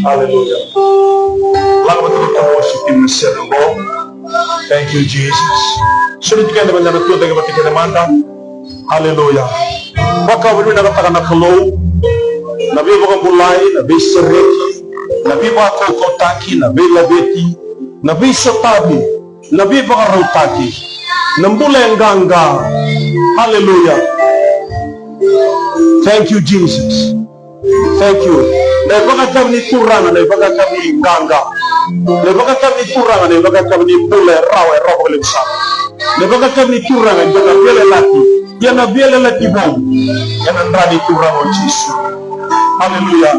Hallelujah. Lako vata na worship team na sere qo. Thank you, Jesus. Soli tu keda meda na tucake vata kece mada. Hallelujah. Vakavinavinakataka na Kalou na veivakabulai, na veisereki, na veivakaukauwataki, na veilaveti, na veisotavi, na veivakarautaki, na bula e qaqa. Hallelujah. Thank you, Jesus. Thank you. Na ivakayakavi ni Turaga, na ivakayakavi ni qaqa. Na ivakayakavi ni Turaga, na ivakayakavi ni bula e rawa, e rawa vakalevu sara. Na ivakayakavi ni Turaga e dua na veiyalayalati, ia na veiyalayalati vou ena dra ni Turaga o Jisu. Hallelujah.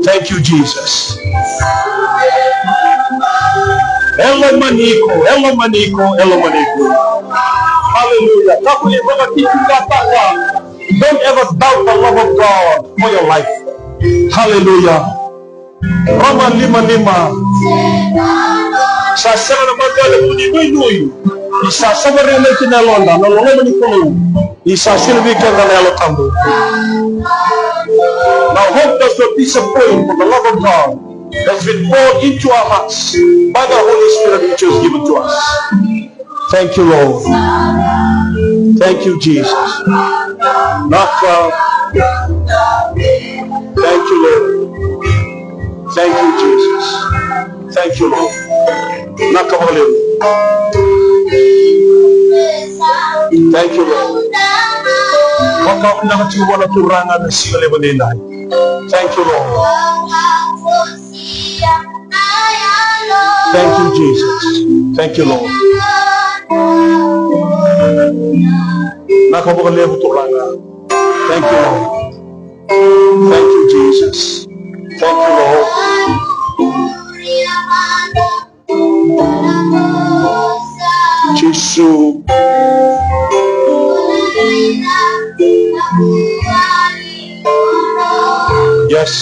Thank you, Jesus. E lomani iko, e lomani iko, e lomani iko. Hallelujah. Kakua ni vakatitiqataka. Don't ever doubt the love of God for your life. Hallelujah. Roma lima lima. Sa sega na mataqali mo ni nuinui. Ni sa sega ni rairai kina na yaloda na loloma ni Kalou. Ni sa soli vei keda na Yalo Tabu. Now hope does not disappoint, for the love of God has been poured into our hearts by the Holy Spirit which was given to us. Thank you, Lord. Thank you, Jesus. Naka. Thank you, Lord. Thank you, Jesus. Thank you, Lord. Naka vakalevu. Thank you, Lord. Vakavinavinaka tiko vua na Turaga na siga levu edaidai. Thank you, Lord. Thank you, Jesus. Thank you, Lord. Vinaka vakalevu, Turaga. Thank you, Lord. Thank you, Jesus. Thank you, Lord. Jisu. Yes.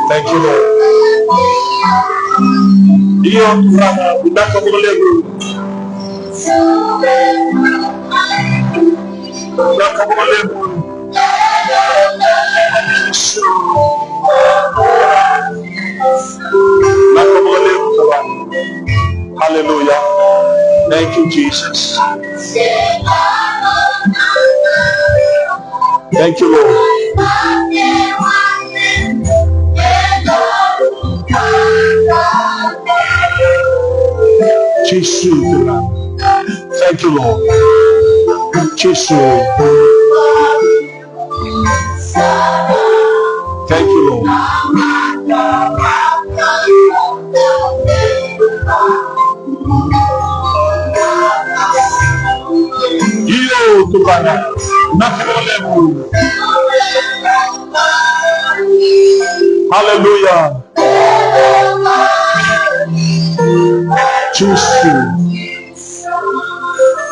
Thank you, Lord. Io, Turaga, vinaka vakalevu. Vinaka vakalevu. Vinaka vakalevu, Turaga. Hallelujah. Thank you, Jesus. Thank you, Lord. Jisu, Turaga. Thank you, Lord. Jisu. Thank you, Lord. Io, Turaga. Vinaka vakalevu. Hallelujah. Jisu.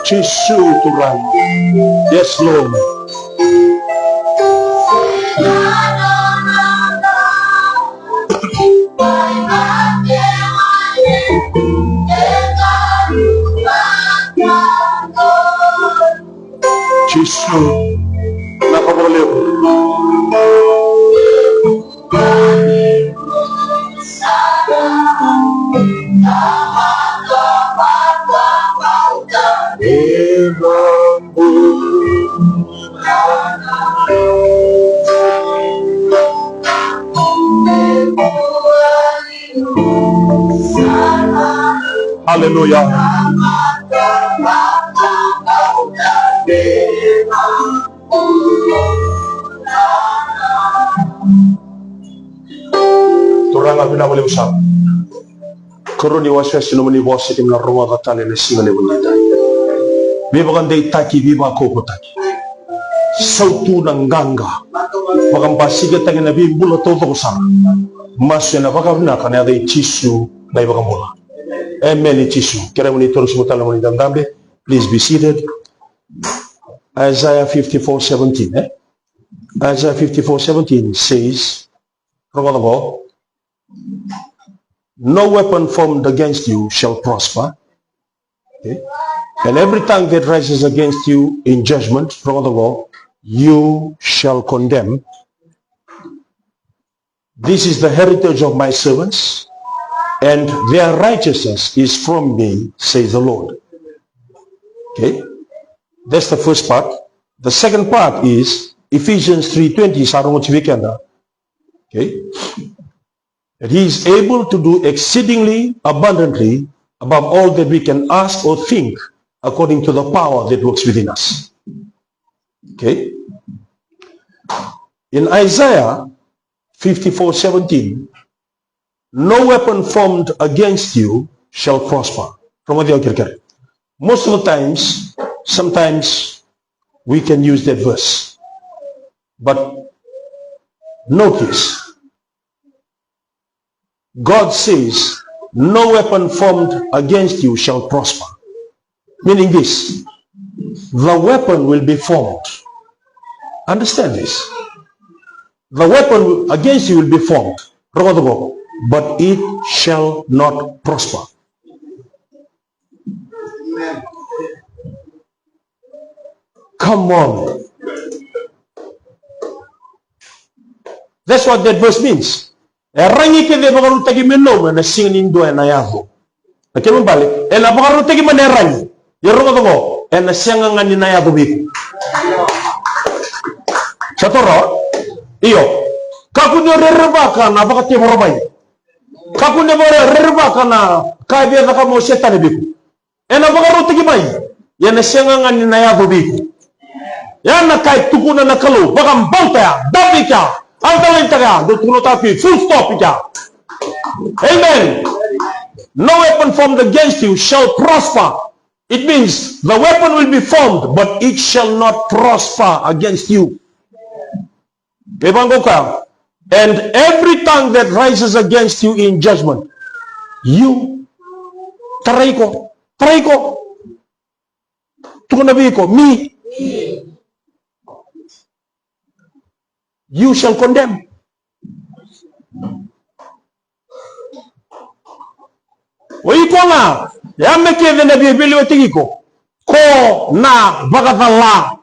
Jisu, Turaga. Yes, Lord. Jisu. Vinaka vakalevu. Hallelujah. Turaga, vinaka vakalevu sara. Karua ni wasewase, nomuni vosa keimami na rogoca tale ena siga levu edaidai. Veivakadeitaki, veivakaukauwataki. Sautu na qaqa. Vakabasikataki na veibula taucoko sara. Masu ena vakavinaka ena yaca i Jisu na iVakabula. Emeni Jisu. Kerea mo ni taura sobu tale na nomuni idabedabe. Please be seated. Isaiah fifty-four seventeen, eh? Isaiah fifty-four seventeen says, rogoca qo, "No weapon formed against you shall prosper. Okay? And every tongue that rises against you in judgment," rogoca qo, "you shall condemn. This is the heritage of my servants, and their righteousness is from me, says the Lord." Okay? That's the first part. The second part is Ephesians three twenty, sa rogoci vei keda. Okay? "That he is able to do exceedingly abundantly above all that we can ask or think, according to the power that works within us." Okay? In Isaiah fifty-four seventeen, "No weapon formed against you shall prosper." From the, most of the times, sometimes we can use that verse. But notice, God says, "No weapon formed against you shall prosper." Meaning this, the weapon will be formed. Understand this. The weapon against you will be formed. Rogoca qo, "but it shall not prosper." Come on. That's what that verse means. E ragi kece e vakarautaki me nomu ena sega ni dua ena yaco. Na kena ibalebale, ena vakarautaki mai na ragi. Ia rogoca qo, ena sega ga ni na yaco vei iko. Sa toro? Io. Kakua ni o rerevaka na vakatekivu mai. Kakua ni vakarerevaka na ka e via cakava o Setani vei iko. Ena vakarautaki mai, ia ena sega ga ni na yaco vei iko. Ya na ka e tukuna na Kalou, vakabauta ya, dabe i kea, underline taka ya, dou tukuna taka, full stop i kea. Amen. No weapon formed against you shall prosper. It means the weapon will be formed, but it shall not prosper against you. Vei vaqo ka, and every tongue that rises against you in judgment, you, tarai iko, tarai iko. Tukuna vei iko, me, you shall condemn. O iko ga, ya me kece na via veiliutaki iko, ko na vakacala.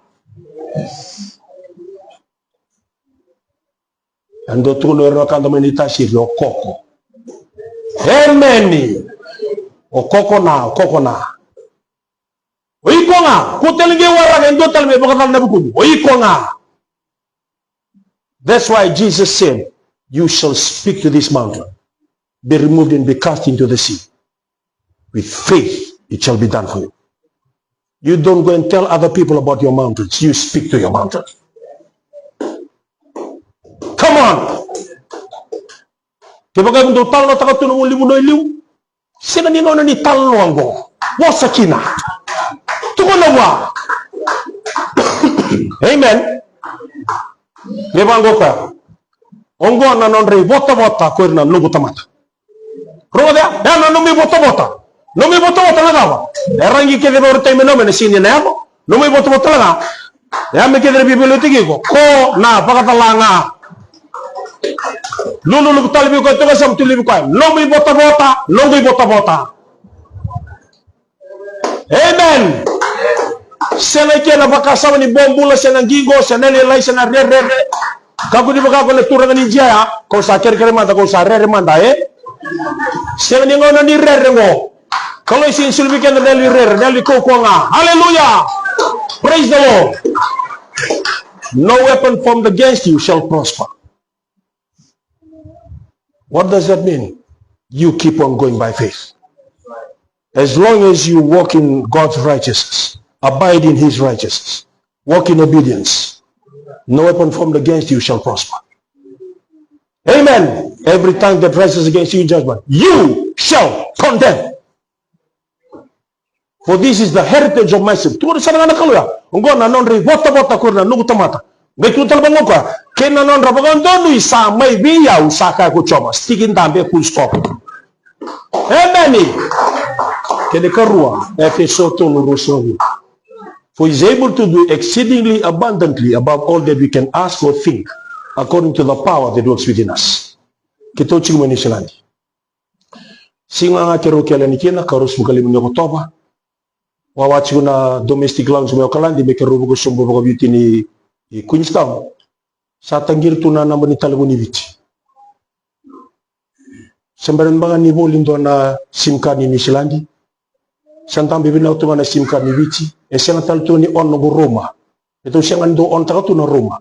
E dua tukuna o ira na kada mai ni tasiri, o koko. Emeni. O koko na, o koko na. O iko ga, ko tale qai waraka e dua tale me vakacala na vukumu. O iko ga. That's why Jesus said, you shall speak to this mountain, be removed and be cast into the sea. With faith, it shall be done for you. You don't go and tell other people about your mountains. You speak to your mountain. Come on. Kevaka e dau talanoataka tu na nomu liu, na nomu liu. Sega ni gauna ni talanoa oqo. Vosa kina. Tukuna vua. Amen. Me vaqo ka. Oqo na nodra ivotavota ko ira na noqu tamata. Rogoca ya, ya na nomu ivotavota. Nomu ivotavota na cava? E rairai kece vei ira tale me nomu, ena sega ni na yaco. Nomu ivotavota tale ga. Ya me kece na via veiliutaki iko, ko na vakacala ga. Lululu tale vei koya, toka sa tu levu koya. Nomu ivotavota, noqu ivotavota. Amen. Se na kena vakasama ni bobula, se na qiqo, se na lailai, se na rerere. Kakua ni vaka ko na turaga ni Jia ya, ko sa kerekere mada, ko sa rere mada, e? Sega ni gauna ni rere qo. Kalou e sega ni soli vei keda na yalo ni rere, na yalo ni kaukauwa ga. Hallelujah. Praise the Lord. No weapon formed against you shall prosper. What does that mean? You keep on going by faith. As long as you walk in God's righteousness, abide in his righteousness, walk in obedience, no weapon formed against you shall prosper. Amen. Every tongue that rises against you in judgment, you shall condemn. For this is the heritage of my servants. Tukuna sara ga na Kalou ya. Oqo na nodra ivotavota ko ira na noqu tamata. Qai tukuna tale vaqo ka. Kei na nodra vakadonui sa mai vei au, sa kaya ko Jiova. Sticky dabe, full stop. Emeni. Kena ikarua, Efeso tolu, ruasagavulu. For he is able to do exceedingly abundantly above all that we can ask or think, according to the power that works within us. Keitou tiko mai Niusiladi. Siga ga keirau kele yani kina, ka ruasagavulu ka lima ni Okotova. Wawa tiko na domestic lounge mai Okaladi, me keirau vuka sobu vakaviti ni, i Queenstown. Sa taqiri tu na naba ni talevoni Viti. Se bera beka ni voli dua na sim card ni Niusiladi. Sa dabe vinaka tu ga na sim card ni Viti. E sega tale tu ni on noqu roamer. Keitou sega ni dau on taka tu na roamer.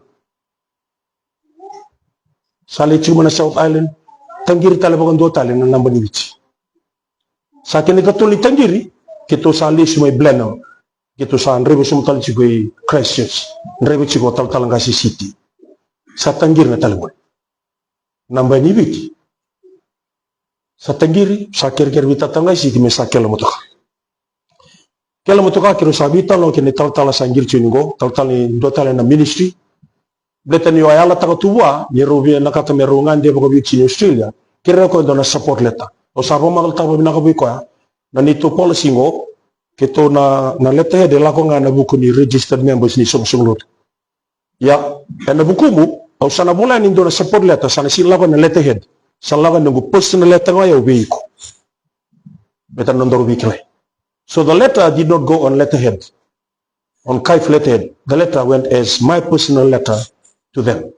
Sa lai tiko mai na South Island, taqiri tale vakadua tale na naba ni Viti. Sa kena ikatolu ni taqiri, keitou sa lesu mai Blenheim. Keitou sa draiva sobu tale tiko i Christchurch, draiva tiko Talatala Qase City. Sa taqiri na talevoni. Naba ni Viti. Sa taqiri, sa kerekere vei Talatala Qase City me sa kele motoka. Kele motoka, keirau sa veitalanoa kei na italatala sa qiri tiko ni qo, talatala ni dua tale na ministry. Baleta ni o a yalataka tu vua ni rau vinakata me rau gade vakaviti ni Australia, kerea o koya e dua na support letter. Au sa vakamatatataka vinaka vei koya na neitou policy qo, keitou na, na letterhead e lako ga ena vuku ni registered members ni soqosoqo lotu. Ia, ena vukumu, au sa na vola yani e dua na support letter, sa na sega ni lako ena letterhead. Sa lako ena noqu personal letter ga o yau vei iko. Baleta na nodaru veikilai. So the letter did not go on letterhead, on Kaif letterhead. The letter went as my personal letter to them.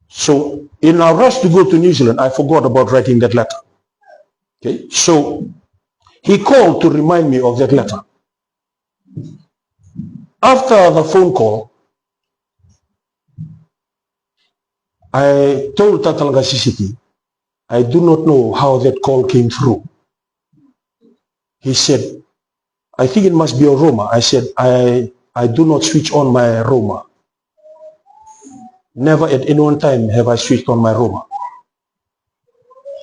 So in our rush to go to New Zealand, I forgot about writing that letter. Okay, so he called to remind me of that letter. After the phone call, I told Talatala Qase City, I do not know how that call came through. He said, "I think it must be a roamer." I said, "I, I do not switch on my roamer. Never at any one time have I switched on my roamer."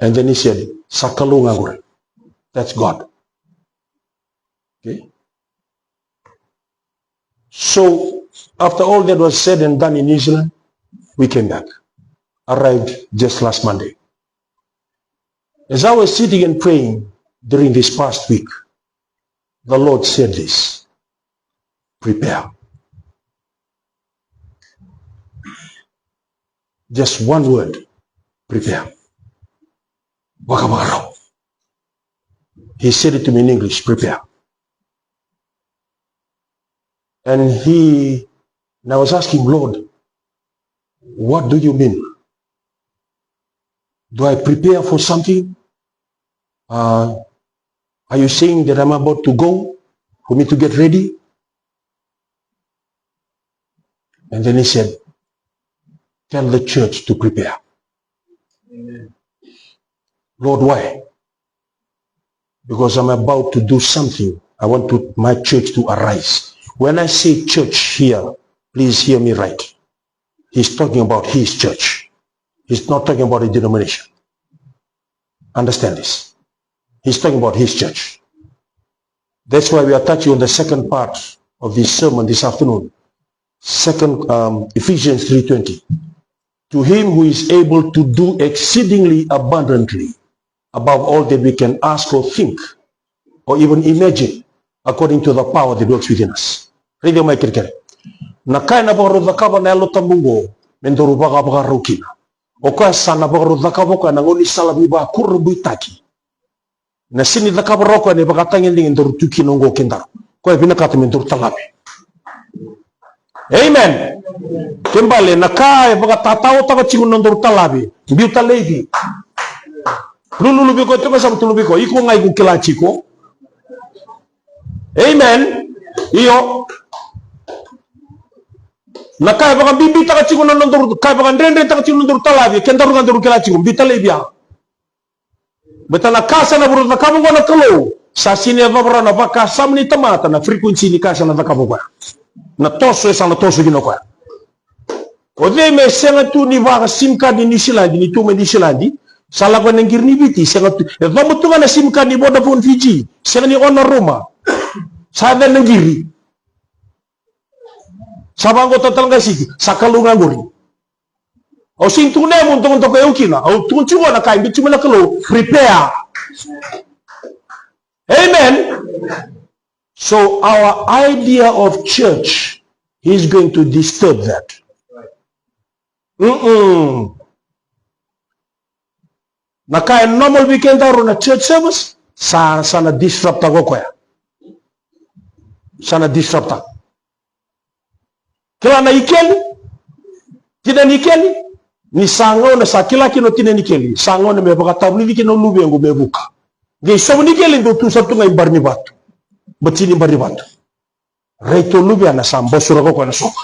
And then he said, "Sa Kalou ga qori. That's God." Okay? So, after all that was said and done in New Zealand, we came back. Arrived just last Monday. As I was sitting and praying during this past week, the Lord said this, "Prepare." Just one word, "Prepare." Vakavakarau. He said it to me in English, "Prepare." And he, and I was asking, "Lord, what do you mean? Do I prepare for something? Uh, are you saying that I'm about to go for me to get ready?" And then he said, "Tell the church to prepare." Amen. "Lord, why?" "Because I'm about to do something. I want to, my church to arise." When I say church here, please hear me right. He's talking about his church. He's not talking about a denomination. Understand this. He's talking about his church. That's why we are touching on the second part of this sermon this afternoon. Second, um, Ephesians three twenty. "To him who is able to do exceedingly abundantly above all that we can ask or think or even imagine, according to the power that works within us." Raica mai kerekere. Na ka ena vakarau cakava na Yalo Tabu oqo me daru vakavakarau kina. O koya sa na vakarau cakava o koya na gaunisala veivakurabuitaki. Na sega ni cakava rawa o koya na ivakatagedegede daru tu kina oqo kedaru. Koya vinakata me daru talavi. Amen. Kena ibalebale na ka e vakatataotaka tiko na nodaru talavi. Biuta laivi. Lululu vei koya, toka sa lululu vei koya. Iko ga iko kila tiko. Amen. Io. Na ka e vakabibitaka tiko na nodaru, ka e vakadredretaka tiko na nodaru talavi, kedaru ga daru kila tiko, biuta laivi ya. Baleta na ka sa na vakarau cakava oqo na Kalou, sa sega ni yacova rawa na vakasama ni tamata na frequency ni ka sa na cakava o koya. Na toso e sa na toso kina o koya. O cei me sega tu ni vaka sim card ni Niusiladi, ni tu mai Niusiladi, sa lako ena qiri ni Viti, sega tu, e coba tu ga na sim card ni Vodafone Fiji, sega ni on na roamer. Sa yaco na qiri. Sa vaqo tale ga e siki, sa Kalou ga qori. Au sega ni tukuna ya meu dokadoka au kina, au tukuna tiko na ka e biu tiko mai na Kalou, prepare. Amen. So our idea of church, he's going to disturb that. Mm-mm. Na ka e normal vei kedaru na church service, sa, sa na disrupt-taka o koya. Sa na disrupt-taka. Kila na ikeli, tina ni ikeli, ni sa gauna sa kila kina o tina ni ikeli, sa gauna me vakatavulici kina o luvequ me vuka. Qai sovo ni ikeli dau tu sara tu ga i bari ni vatu. Bati ni bari ni vatu. Raica o luvena sa basuraka o koya na soka.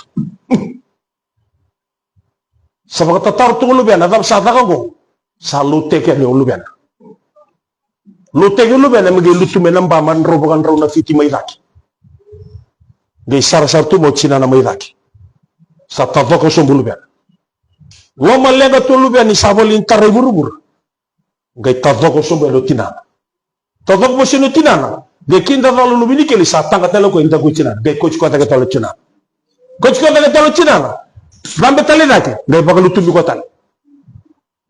Sa vakatataro tu o luvena, cava sa caka oqo? Sa low tech yani o luvena. Low tech o luvena me qai lutu mai na ba ma drau vakadrau na fiti mai cake. Qai sarasara tu mai o tinana mai cake. Sa tacoka sobu o luvena. Lomaleqa tu o luvena ni sa volai ni tara i vuravura. Qai tacoka sobu yani o tinana. Tacoka sobu yani o tinana. Qai kidacala o luve ni keli sa taqa tale o koya i daku i tinana. Qai kauti koya cake tale o tinana. Kauti koya cake tale o tinana. Cabe tale cake. Qai vakalutubi koya tale.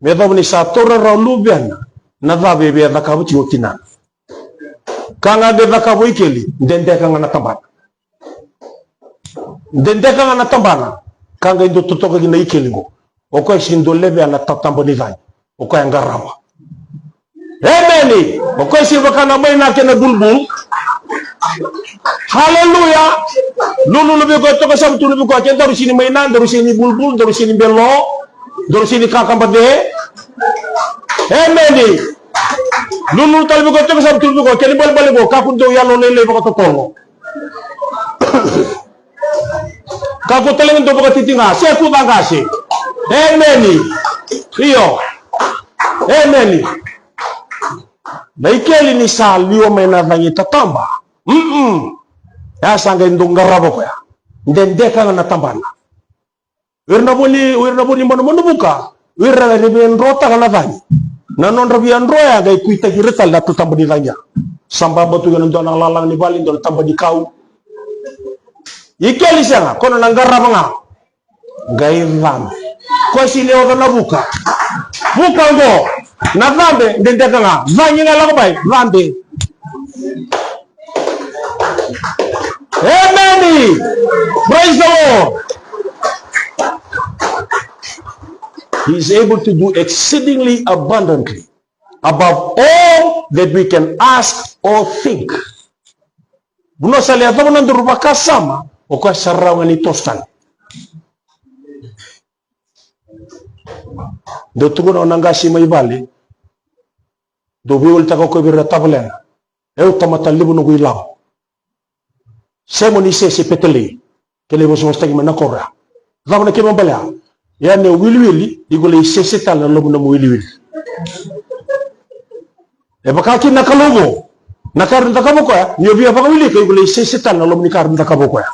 Me yacova ni sa taura rawa o luvena na cava e via cakava tiko o tinana. Ka ga qai cakava o ikeli, dedeka ga na tabana. Dedeka ga na tabana, ka qai dau totoka kina ikeli qo. O koya sega ni dau levea na tataba ni cagi. O koya e qarava. Emeni. O koya sega ni vaka na maina kei na bulbul. Haleluya. Lululu vei koya, toka sara tu vei koya, ke daru sega ni maina, daru sega ni bulbul, daru sega ni belo, daru sega ni kakabace. Emeni. Lululu tale vei koya, toka sara tu vei koya, kena ibalebale qo, kakua ni dau yalo lailai vakatotolo. Kakua tale ga ni dau vakatitiqa, se kuca qase. Emeni. Io. Emeni. Na ikeli ni sa liwa mai na cagi tataba. Mm-mm. E a sa qai dau qarava koya. Dedeka ga na tabana. O ira na vo ni, o ira na vo ni manumanu vuka, o ira ga era via drotaka na cagi. Na nodra via dro ya qai kuitaki ira tale na tataba ni cagi ya. Sa baba tu kina dua na lalaga ni vale, dua na taba ni kau. Ikeli sega, ko na qarava ga. Qai cabe. Ko si ni oca na vuka. Vuka qo. Na cabe, dedeka ga. Cagi ga lako mai, cabe. Amen. Praise the Lord. He is able to do exceedingly abundantly above all that we can ask or think. Vanua sa le yacova na nodaru vakasama, o koya sa rawa ga ni toso tale. Dou tukuna o na qase mai vale, dou veiwalitaka o koya vei ira na tavalena. E, au tamata levu noqu ilavo. Simon Isese Petelei, kena ivosavosataki mai na koro ya. Cava na kena ibalebale? Ia ni o wiliwili, iko lai sese tale na loma ni nomu wiliwili. E vaka kina na Kalou qo, na ka era dau cakava o koya, ni o via vakawilika, iko lai sese tale na loma ni ka era dau cakava o koya.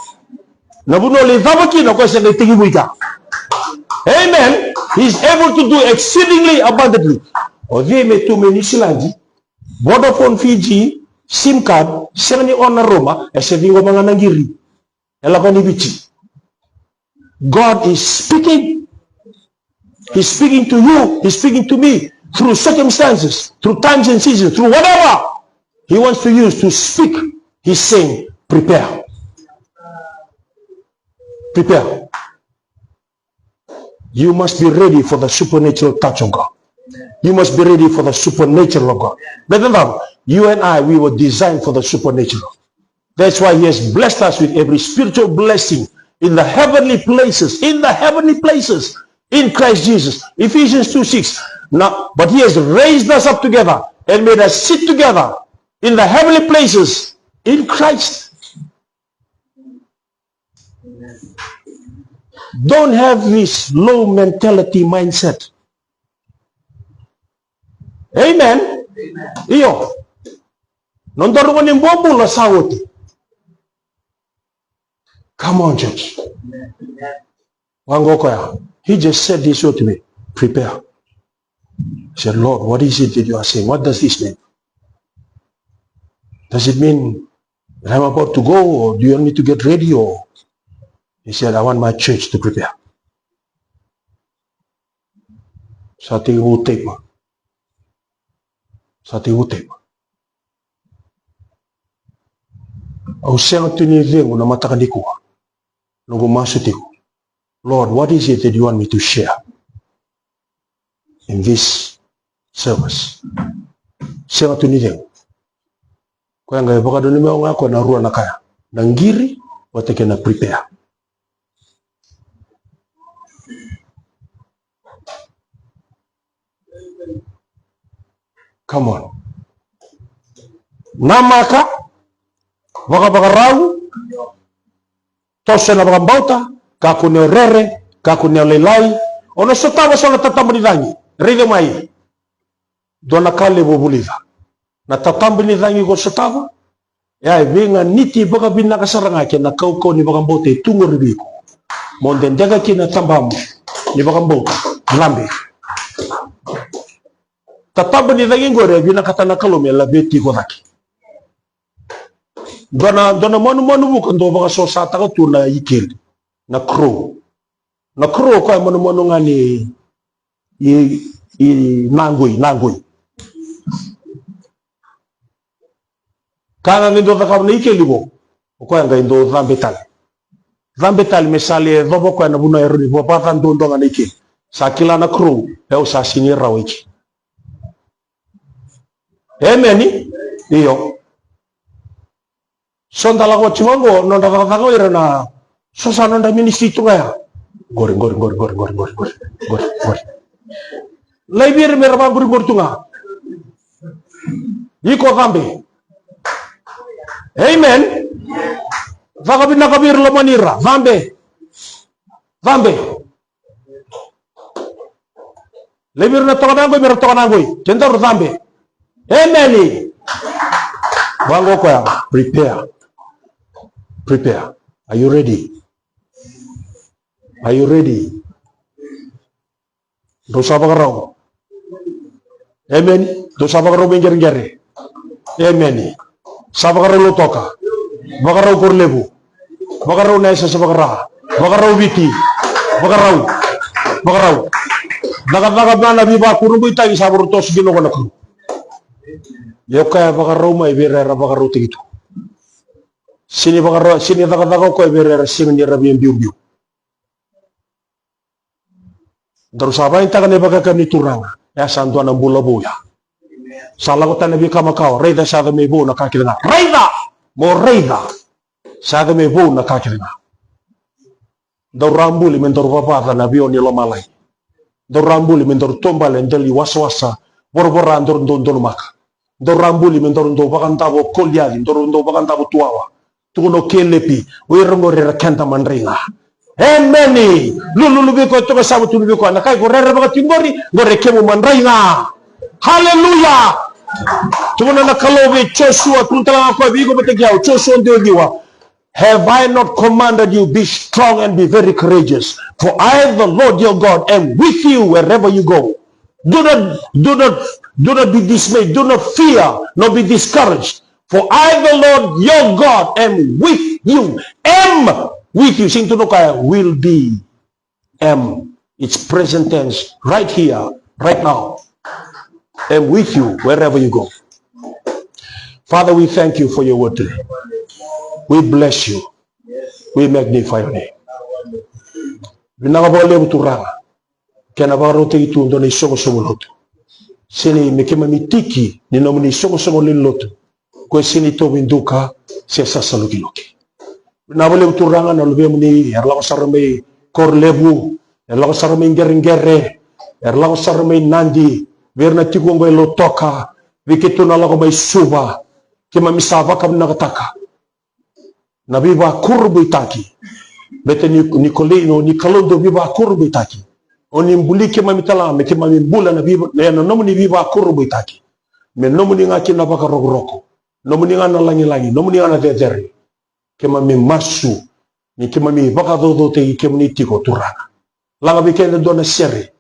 Na vanua o lai cava kina, o koya sa qai tekivu i kea. Amen. He is able to do exceedingly abundantly. O cei me tu mai Niusiladi, Vodafone Fiji, sim card, sega ni on na ruma, e se ciqoma ga na qiri. E lako yani i Viti. God is speaking. He's speaking to you. He's speaking to me through circumstances, through times and seasons, through whatever He wants to use to speak. He's saying, "Prepare. Prepare." You must be ready for the supernatural touch of God. You must be ready for the supernatural of God. Beta, you and I, we were designed for the supernatural. That's why He has blessed us with every spiritual blessing in the heavenly places, in the heavenly places, in Christ Jesus. Ephesians two six. Now, but He has raised us up together and made us sit together in the heavenly places in Christ. Don't have this low mentality mindset. Amen. Io. Nodaru gauna ni bobula sa oti. Come on, church. Vaqo o koya. He just said this word to me. Prepare. I said, "Lord, what is it that you are saying? What does this mean? Does it mean that I'm about to go, or do you want me to get ready?" Or he said, "I want my church to prepare." Sa tekivu taipa. Sa tekivu taipa. Au sega tu ni cegu na mataka nikua. Noqu masu tiko. "Lord, what is it that you want me to share in this service?" Sega tu ni cegu. Koya qai vakadonui mai o koya na rua na ka ya. Na qiri, vata kei na prepare. Come on. Namaka, vakavakarau, toso ena vakabauta, kakua ni o rere, kakua ni o lailai. O na sotava so na tataba ni cagi. Raica mai. Dua na ka levu o vulica. Na tataba ni cagi ko sotava, e a veiganiti vakavinaka sara ga kei na kaukauwa ni vakabauta e tu qori vei iko. Mo dedeka kina na tabamu ni vakabauta. Cabe. Tataba ni cagi qori e vinakata na Kalou me laveti iko cake. Dua na, dua na manumanu vuka dau vakasosataka tu na ikeli, na crow. Na crow o koya e manumanu ga ni, i, i naqui, naqui. Ka ga qai dau cakava na ikeli qo, o koya qai dau cabe tale. Cabe tale me sa lai yacova o koya na vanua e rawa ni vakacabe duadua ga na ikeli. Sa kila na crow, e, au sa sega ni rawa i ke. Emeni? Io. So da lako oti vaqo, nodra cakacaka o ira na, so sa nodra ministry tu ga ya. Qori, qori, qori. Laivi ira me ra vaqoriqori tu ga. Iko cabe. Amen. Caka vinaka vei ira, lomani ira. Cabe. Cabe. Laivi ira na toka na yaqoi me ra toka na yaqoi. Ke daru cabe. Emeni. Vaqo koya. Prepare. Prepare. Are you ready? Are you ready? Dou sa vakarau. Emeni. Dou sa vakarau mai Qereqere. Emeni. Sa vakarau Lautoka. Vakarau Korolevu. Vakarau na S S Vakara. Vakarau Viti. Vakarau. Vakarau. Cakacaka mana veivakurabuitaki sa vakarau toso kina o koya na kuru. Ia o koya e vakarau mai vei ira era vakarautaki tu. Sega ni vakarau, sega ni cakacaka o koya vei ira era sega ni ra via biubiu. Daru sa vakayagataka na ivakayakavi ni Turaga. E a sa dua na bula vou ya. Sa lako tani na veika makawa. Raica sa yaco mai vou na ka kece ga. Raica! Mo raica! Sa yaco mai vou na ka kece ga. Daru ra buli me daru vavaca na vio ni lomalagi. Daru ra buli me daru taubale e dela ni wasawasa voravora daru dau donumaka. Daru ra buli me daru dau vakadavo Koliaci, daru dau vakadavo tuwawa. Tukuna o Kelepi, o ira qori era keda madrai ga. Emeni. Lululu vei koya, toka sava tu vei koya. Na ka iko rerevaka tiko qori, qori e kemu madrai ga. Haleluya. Tukuna na Kalou vei Josua, tukuna tale ga o koya vei iko vata kei au, Josua dua ciwa. Have I not commanded you, be strong and be very courageous? For I, the Lord your God, am with you wherever you go. Do not, do not, do not be dismayed. Do not fear, nor be discouraged. For I, the Lord your God, am with you. Am with you. Sega ni tukuna o koya will be. Am. It's present tense. Right here, right now. Am with you wherever you go. Father, we thank you for your word today. We bless you. We magnify your name. Vinaka vakalevu Turaga. Kena vakarautaki tu dua na isoqosoqo lotu. Sega ni me keimami tiki ni nomuni isoqosoqo lewe ni lotu. Ko e sega ni tauvi duka se sasalukiluki. Vinaka vakalevu Turaga na luvemuni, era lako sara mai Korolevu, era lako sara mai Qereqere, era lako sara mai Nadi, vei ira na tiko oqo e Lautoka, vei keitou na lako mai Suva, keimami sa vakavinakataka na veivakurabuitaki. Baleta ni, ni ko lei, ni Kalou dau veivakurabuitaki. O ni buli keimami tale ga me keimami bula ena veiva-, ena nomuni veivakurabuitaki. Me nomuni ga kina na vakarokoroko. Nomuni ga na lagilagi, nomuni ga na cecere. Keimami masu ni keimami vakacaucautaki kemuni tiko Turaga. Laga vei keda dua na sere.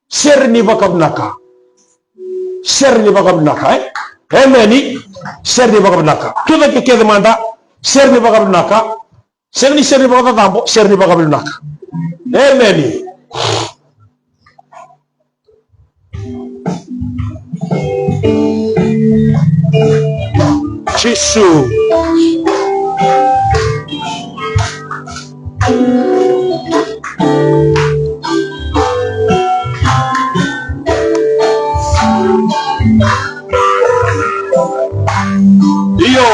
Sere ni vakavinaka. Sere ni vakavinaka, e? Emeni. Sere ni vakavinaka. Tucake kece mada. Sere ni vakavinaka. Sega ni sere ni vakacacabo, sere ni vakavinaka. Emeni. Jisu. Io.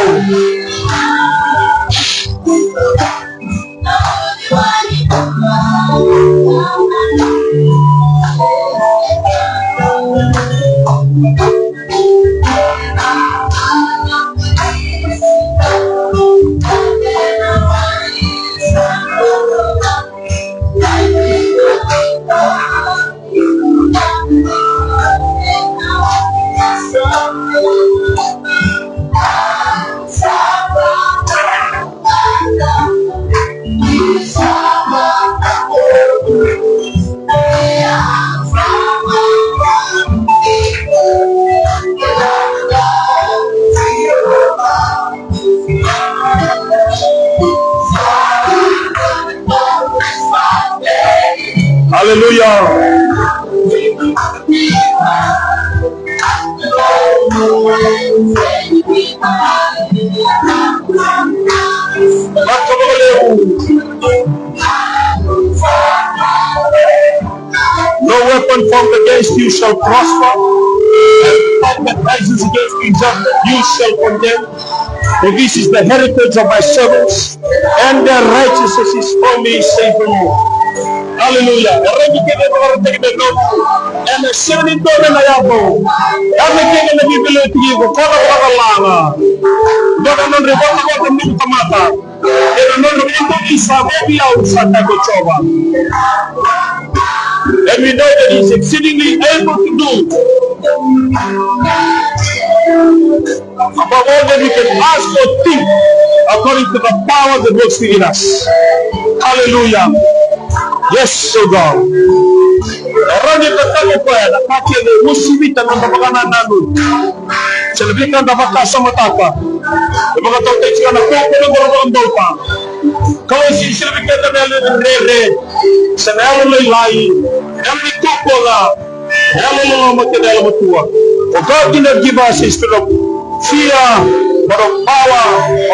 Hallelujah. Vaka vakalevu. No weapon formed against you shall prosper, and all that rises against you in judgment you shall condemn. For this is the heritage of my servants, and their righteousness is for me, saith the Lord. Hallelujah. E raici kece na vakaraitaki me nomu. Ena sega ni dua na yaco. Yaco kece na veiveiletiki iko, ko na vakalaga. Dua na nodra ivotavota na nomu tamata. Ena nona itovi sa vou vei au, sa kaya ko Jiova. And we know that he is exceedingly able to do above all that we can ask or think, according to the power that works within us. Hallelujah. Yes, oh God. E rawa ni da kaya o koya na ka kece e uasivita na noda vakanananu se na veika eda vakasamataka. E vakatautaki tiko na kaukaua ni noda vakabauta. Ka osi se na veika eda na yalo rere se na yalo lailai, yalo ni kaukaua, yalo loloma kei na yalo matua. For God did not give us a spirit of fear, but of power,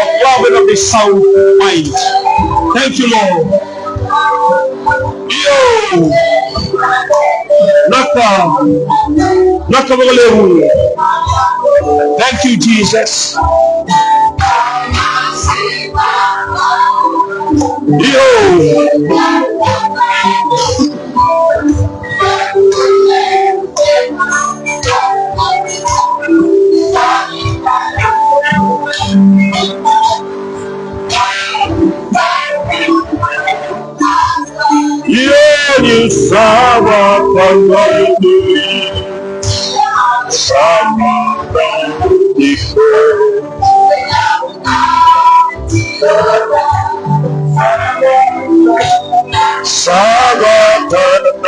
of love, and of a sound mind. Thank you, Lord. Io. Naka. Naka vakalevu. Thank you, Jesus. Io. Io ni sava panoi. Sava panoi. Sava panoi.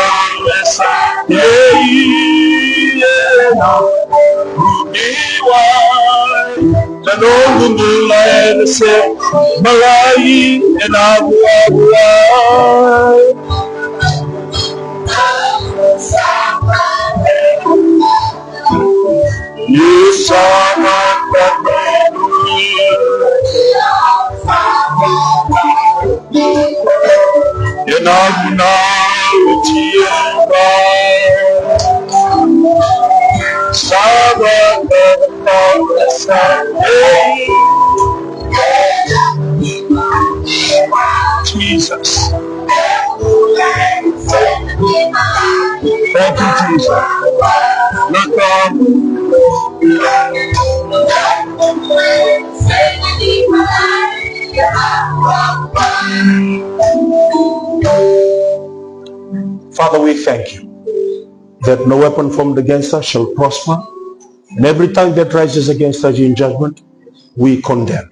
Sa yei ena vuniwai, na noqu bula ena se malai ena vuavuai. Ni sa na ena vuna oti e va. Sava na sa. Jesus. Thank you, Jesus. Naka. Father, we thank you that no weapon formed against us shall prosper, and every tongue that rises against us in judgment, we condemn.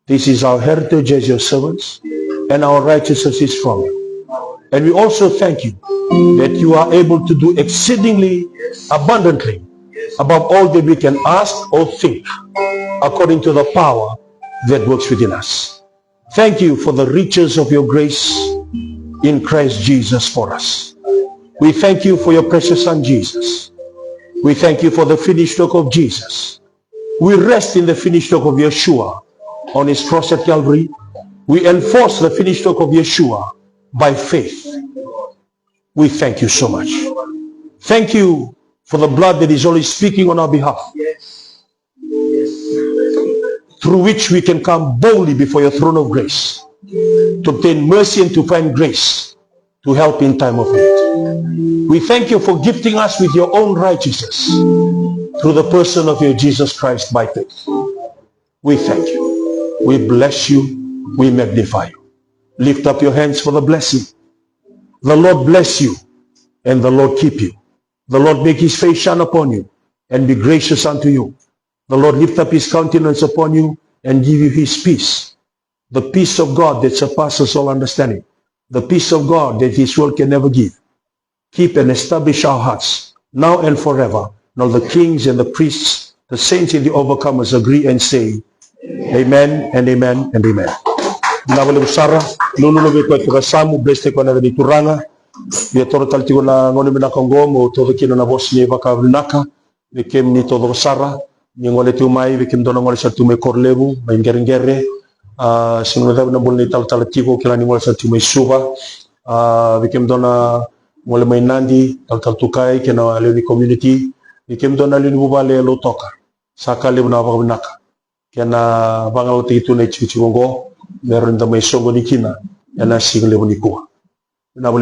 This is our heritage as your servants, and our righteousness is from you. And we also thank you that you are able to do exceedingly abundantly above all that we can ask or think, according to the power that works within us. Thank you for the riches of your grace in Christ Jesus for us. We thank you for your precious Son, Jesus. We thank you for the finished work of Jesus. We rest in the finished work of Yeshua on his cross at Calvary. We enforce the finished work of Yeshua by faith. We thank you so much. Thank you for the blood that is always speaking on our behalf, through which we can come boldly before your throne of grace to obtain mercy and to find grace to help in time of need. We thank you for gifting us with your own righteousness through the person of your Jesus Christ by faith. We thank you. We bless you. We magnify you. Lift up your hands for the blessing. The Lord bless you and the Lord keep you. The Lord make his face shine upon you and be gracious unto you. The Lord lift up his countenance upon you and give you his peace. The peace of God that surpasses all understanding. The peace of God that this world can never give. Keep and establish our hearts now and forever. And all the kings and the priests, the saints and the overcomers agree and say, amen and amen and amen. Vinaka vakalevu sara. Lululu vei koya tiko e yasamu, bless tiko na yaca ni Turaga. Ia toro tale tiko na gauna vinaka oqo mo tauca kina na vosa ni vakavinaka. Vei kemuni taucoko sara ni gole tu mai, vei kemudou na gole sara tu mai Korolevu, mai Qereqere, a, sega ni cavu na bula ni talatala tiko, kila ni gole sara tu mai Suva, a, vei kemudou na gole mai Nadi, talatala Tukai kei na lewe ni community, vei kemudou na lewe ni vuvale e Lautoka. Sa ka levu na vakavinaka kei na vagalalataki tu na itikotiko oqo me rawa ni da mai soqoni kina ena siga levu nikua. Vinaka vakalevu.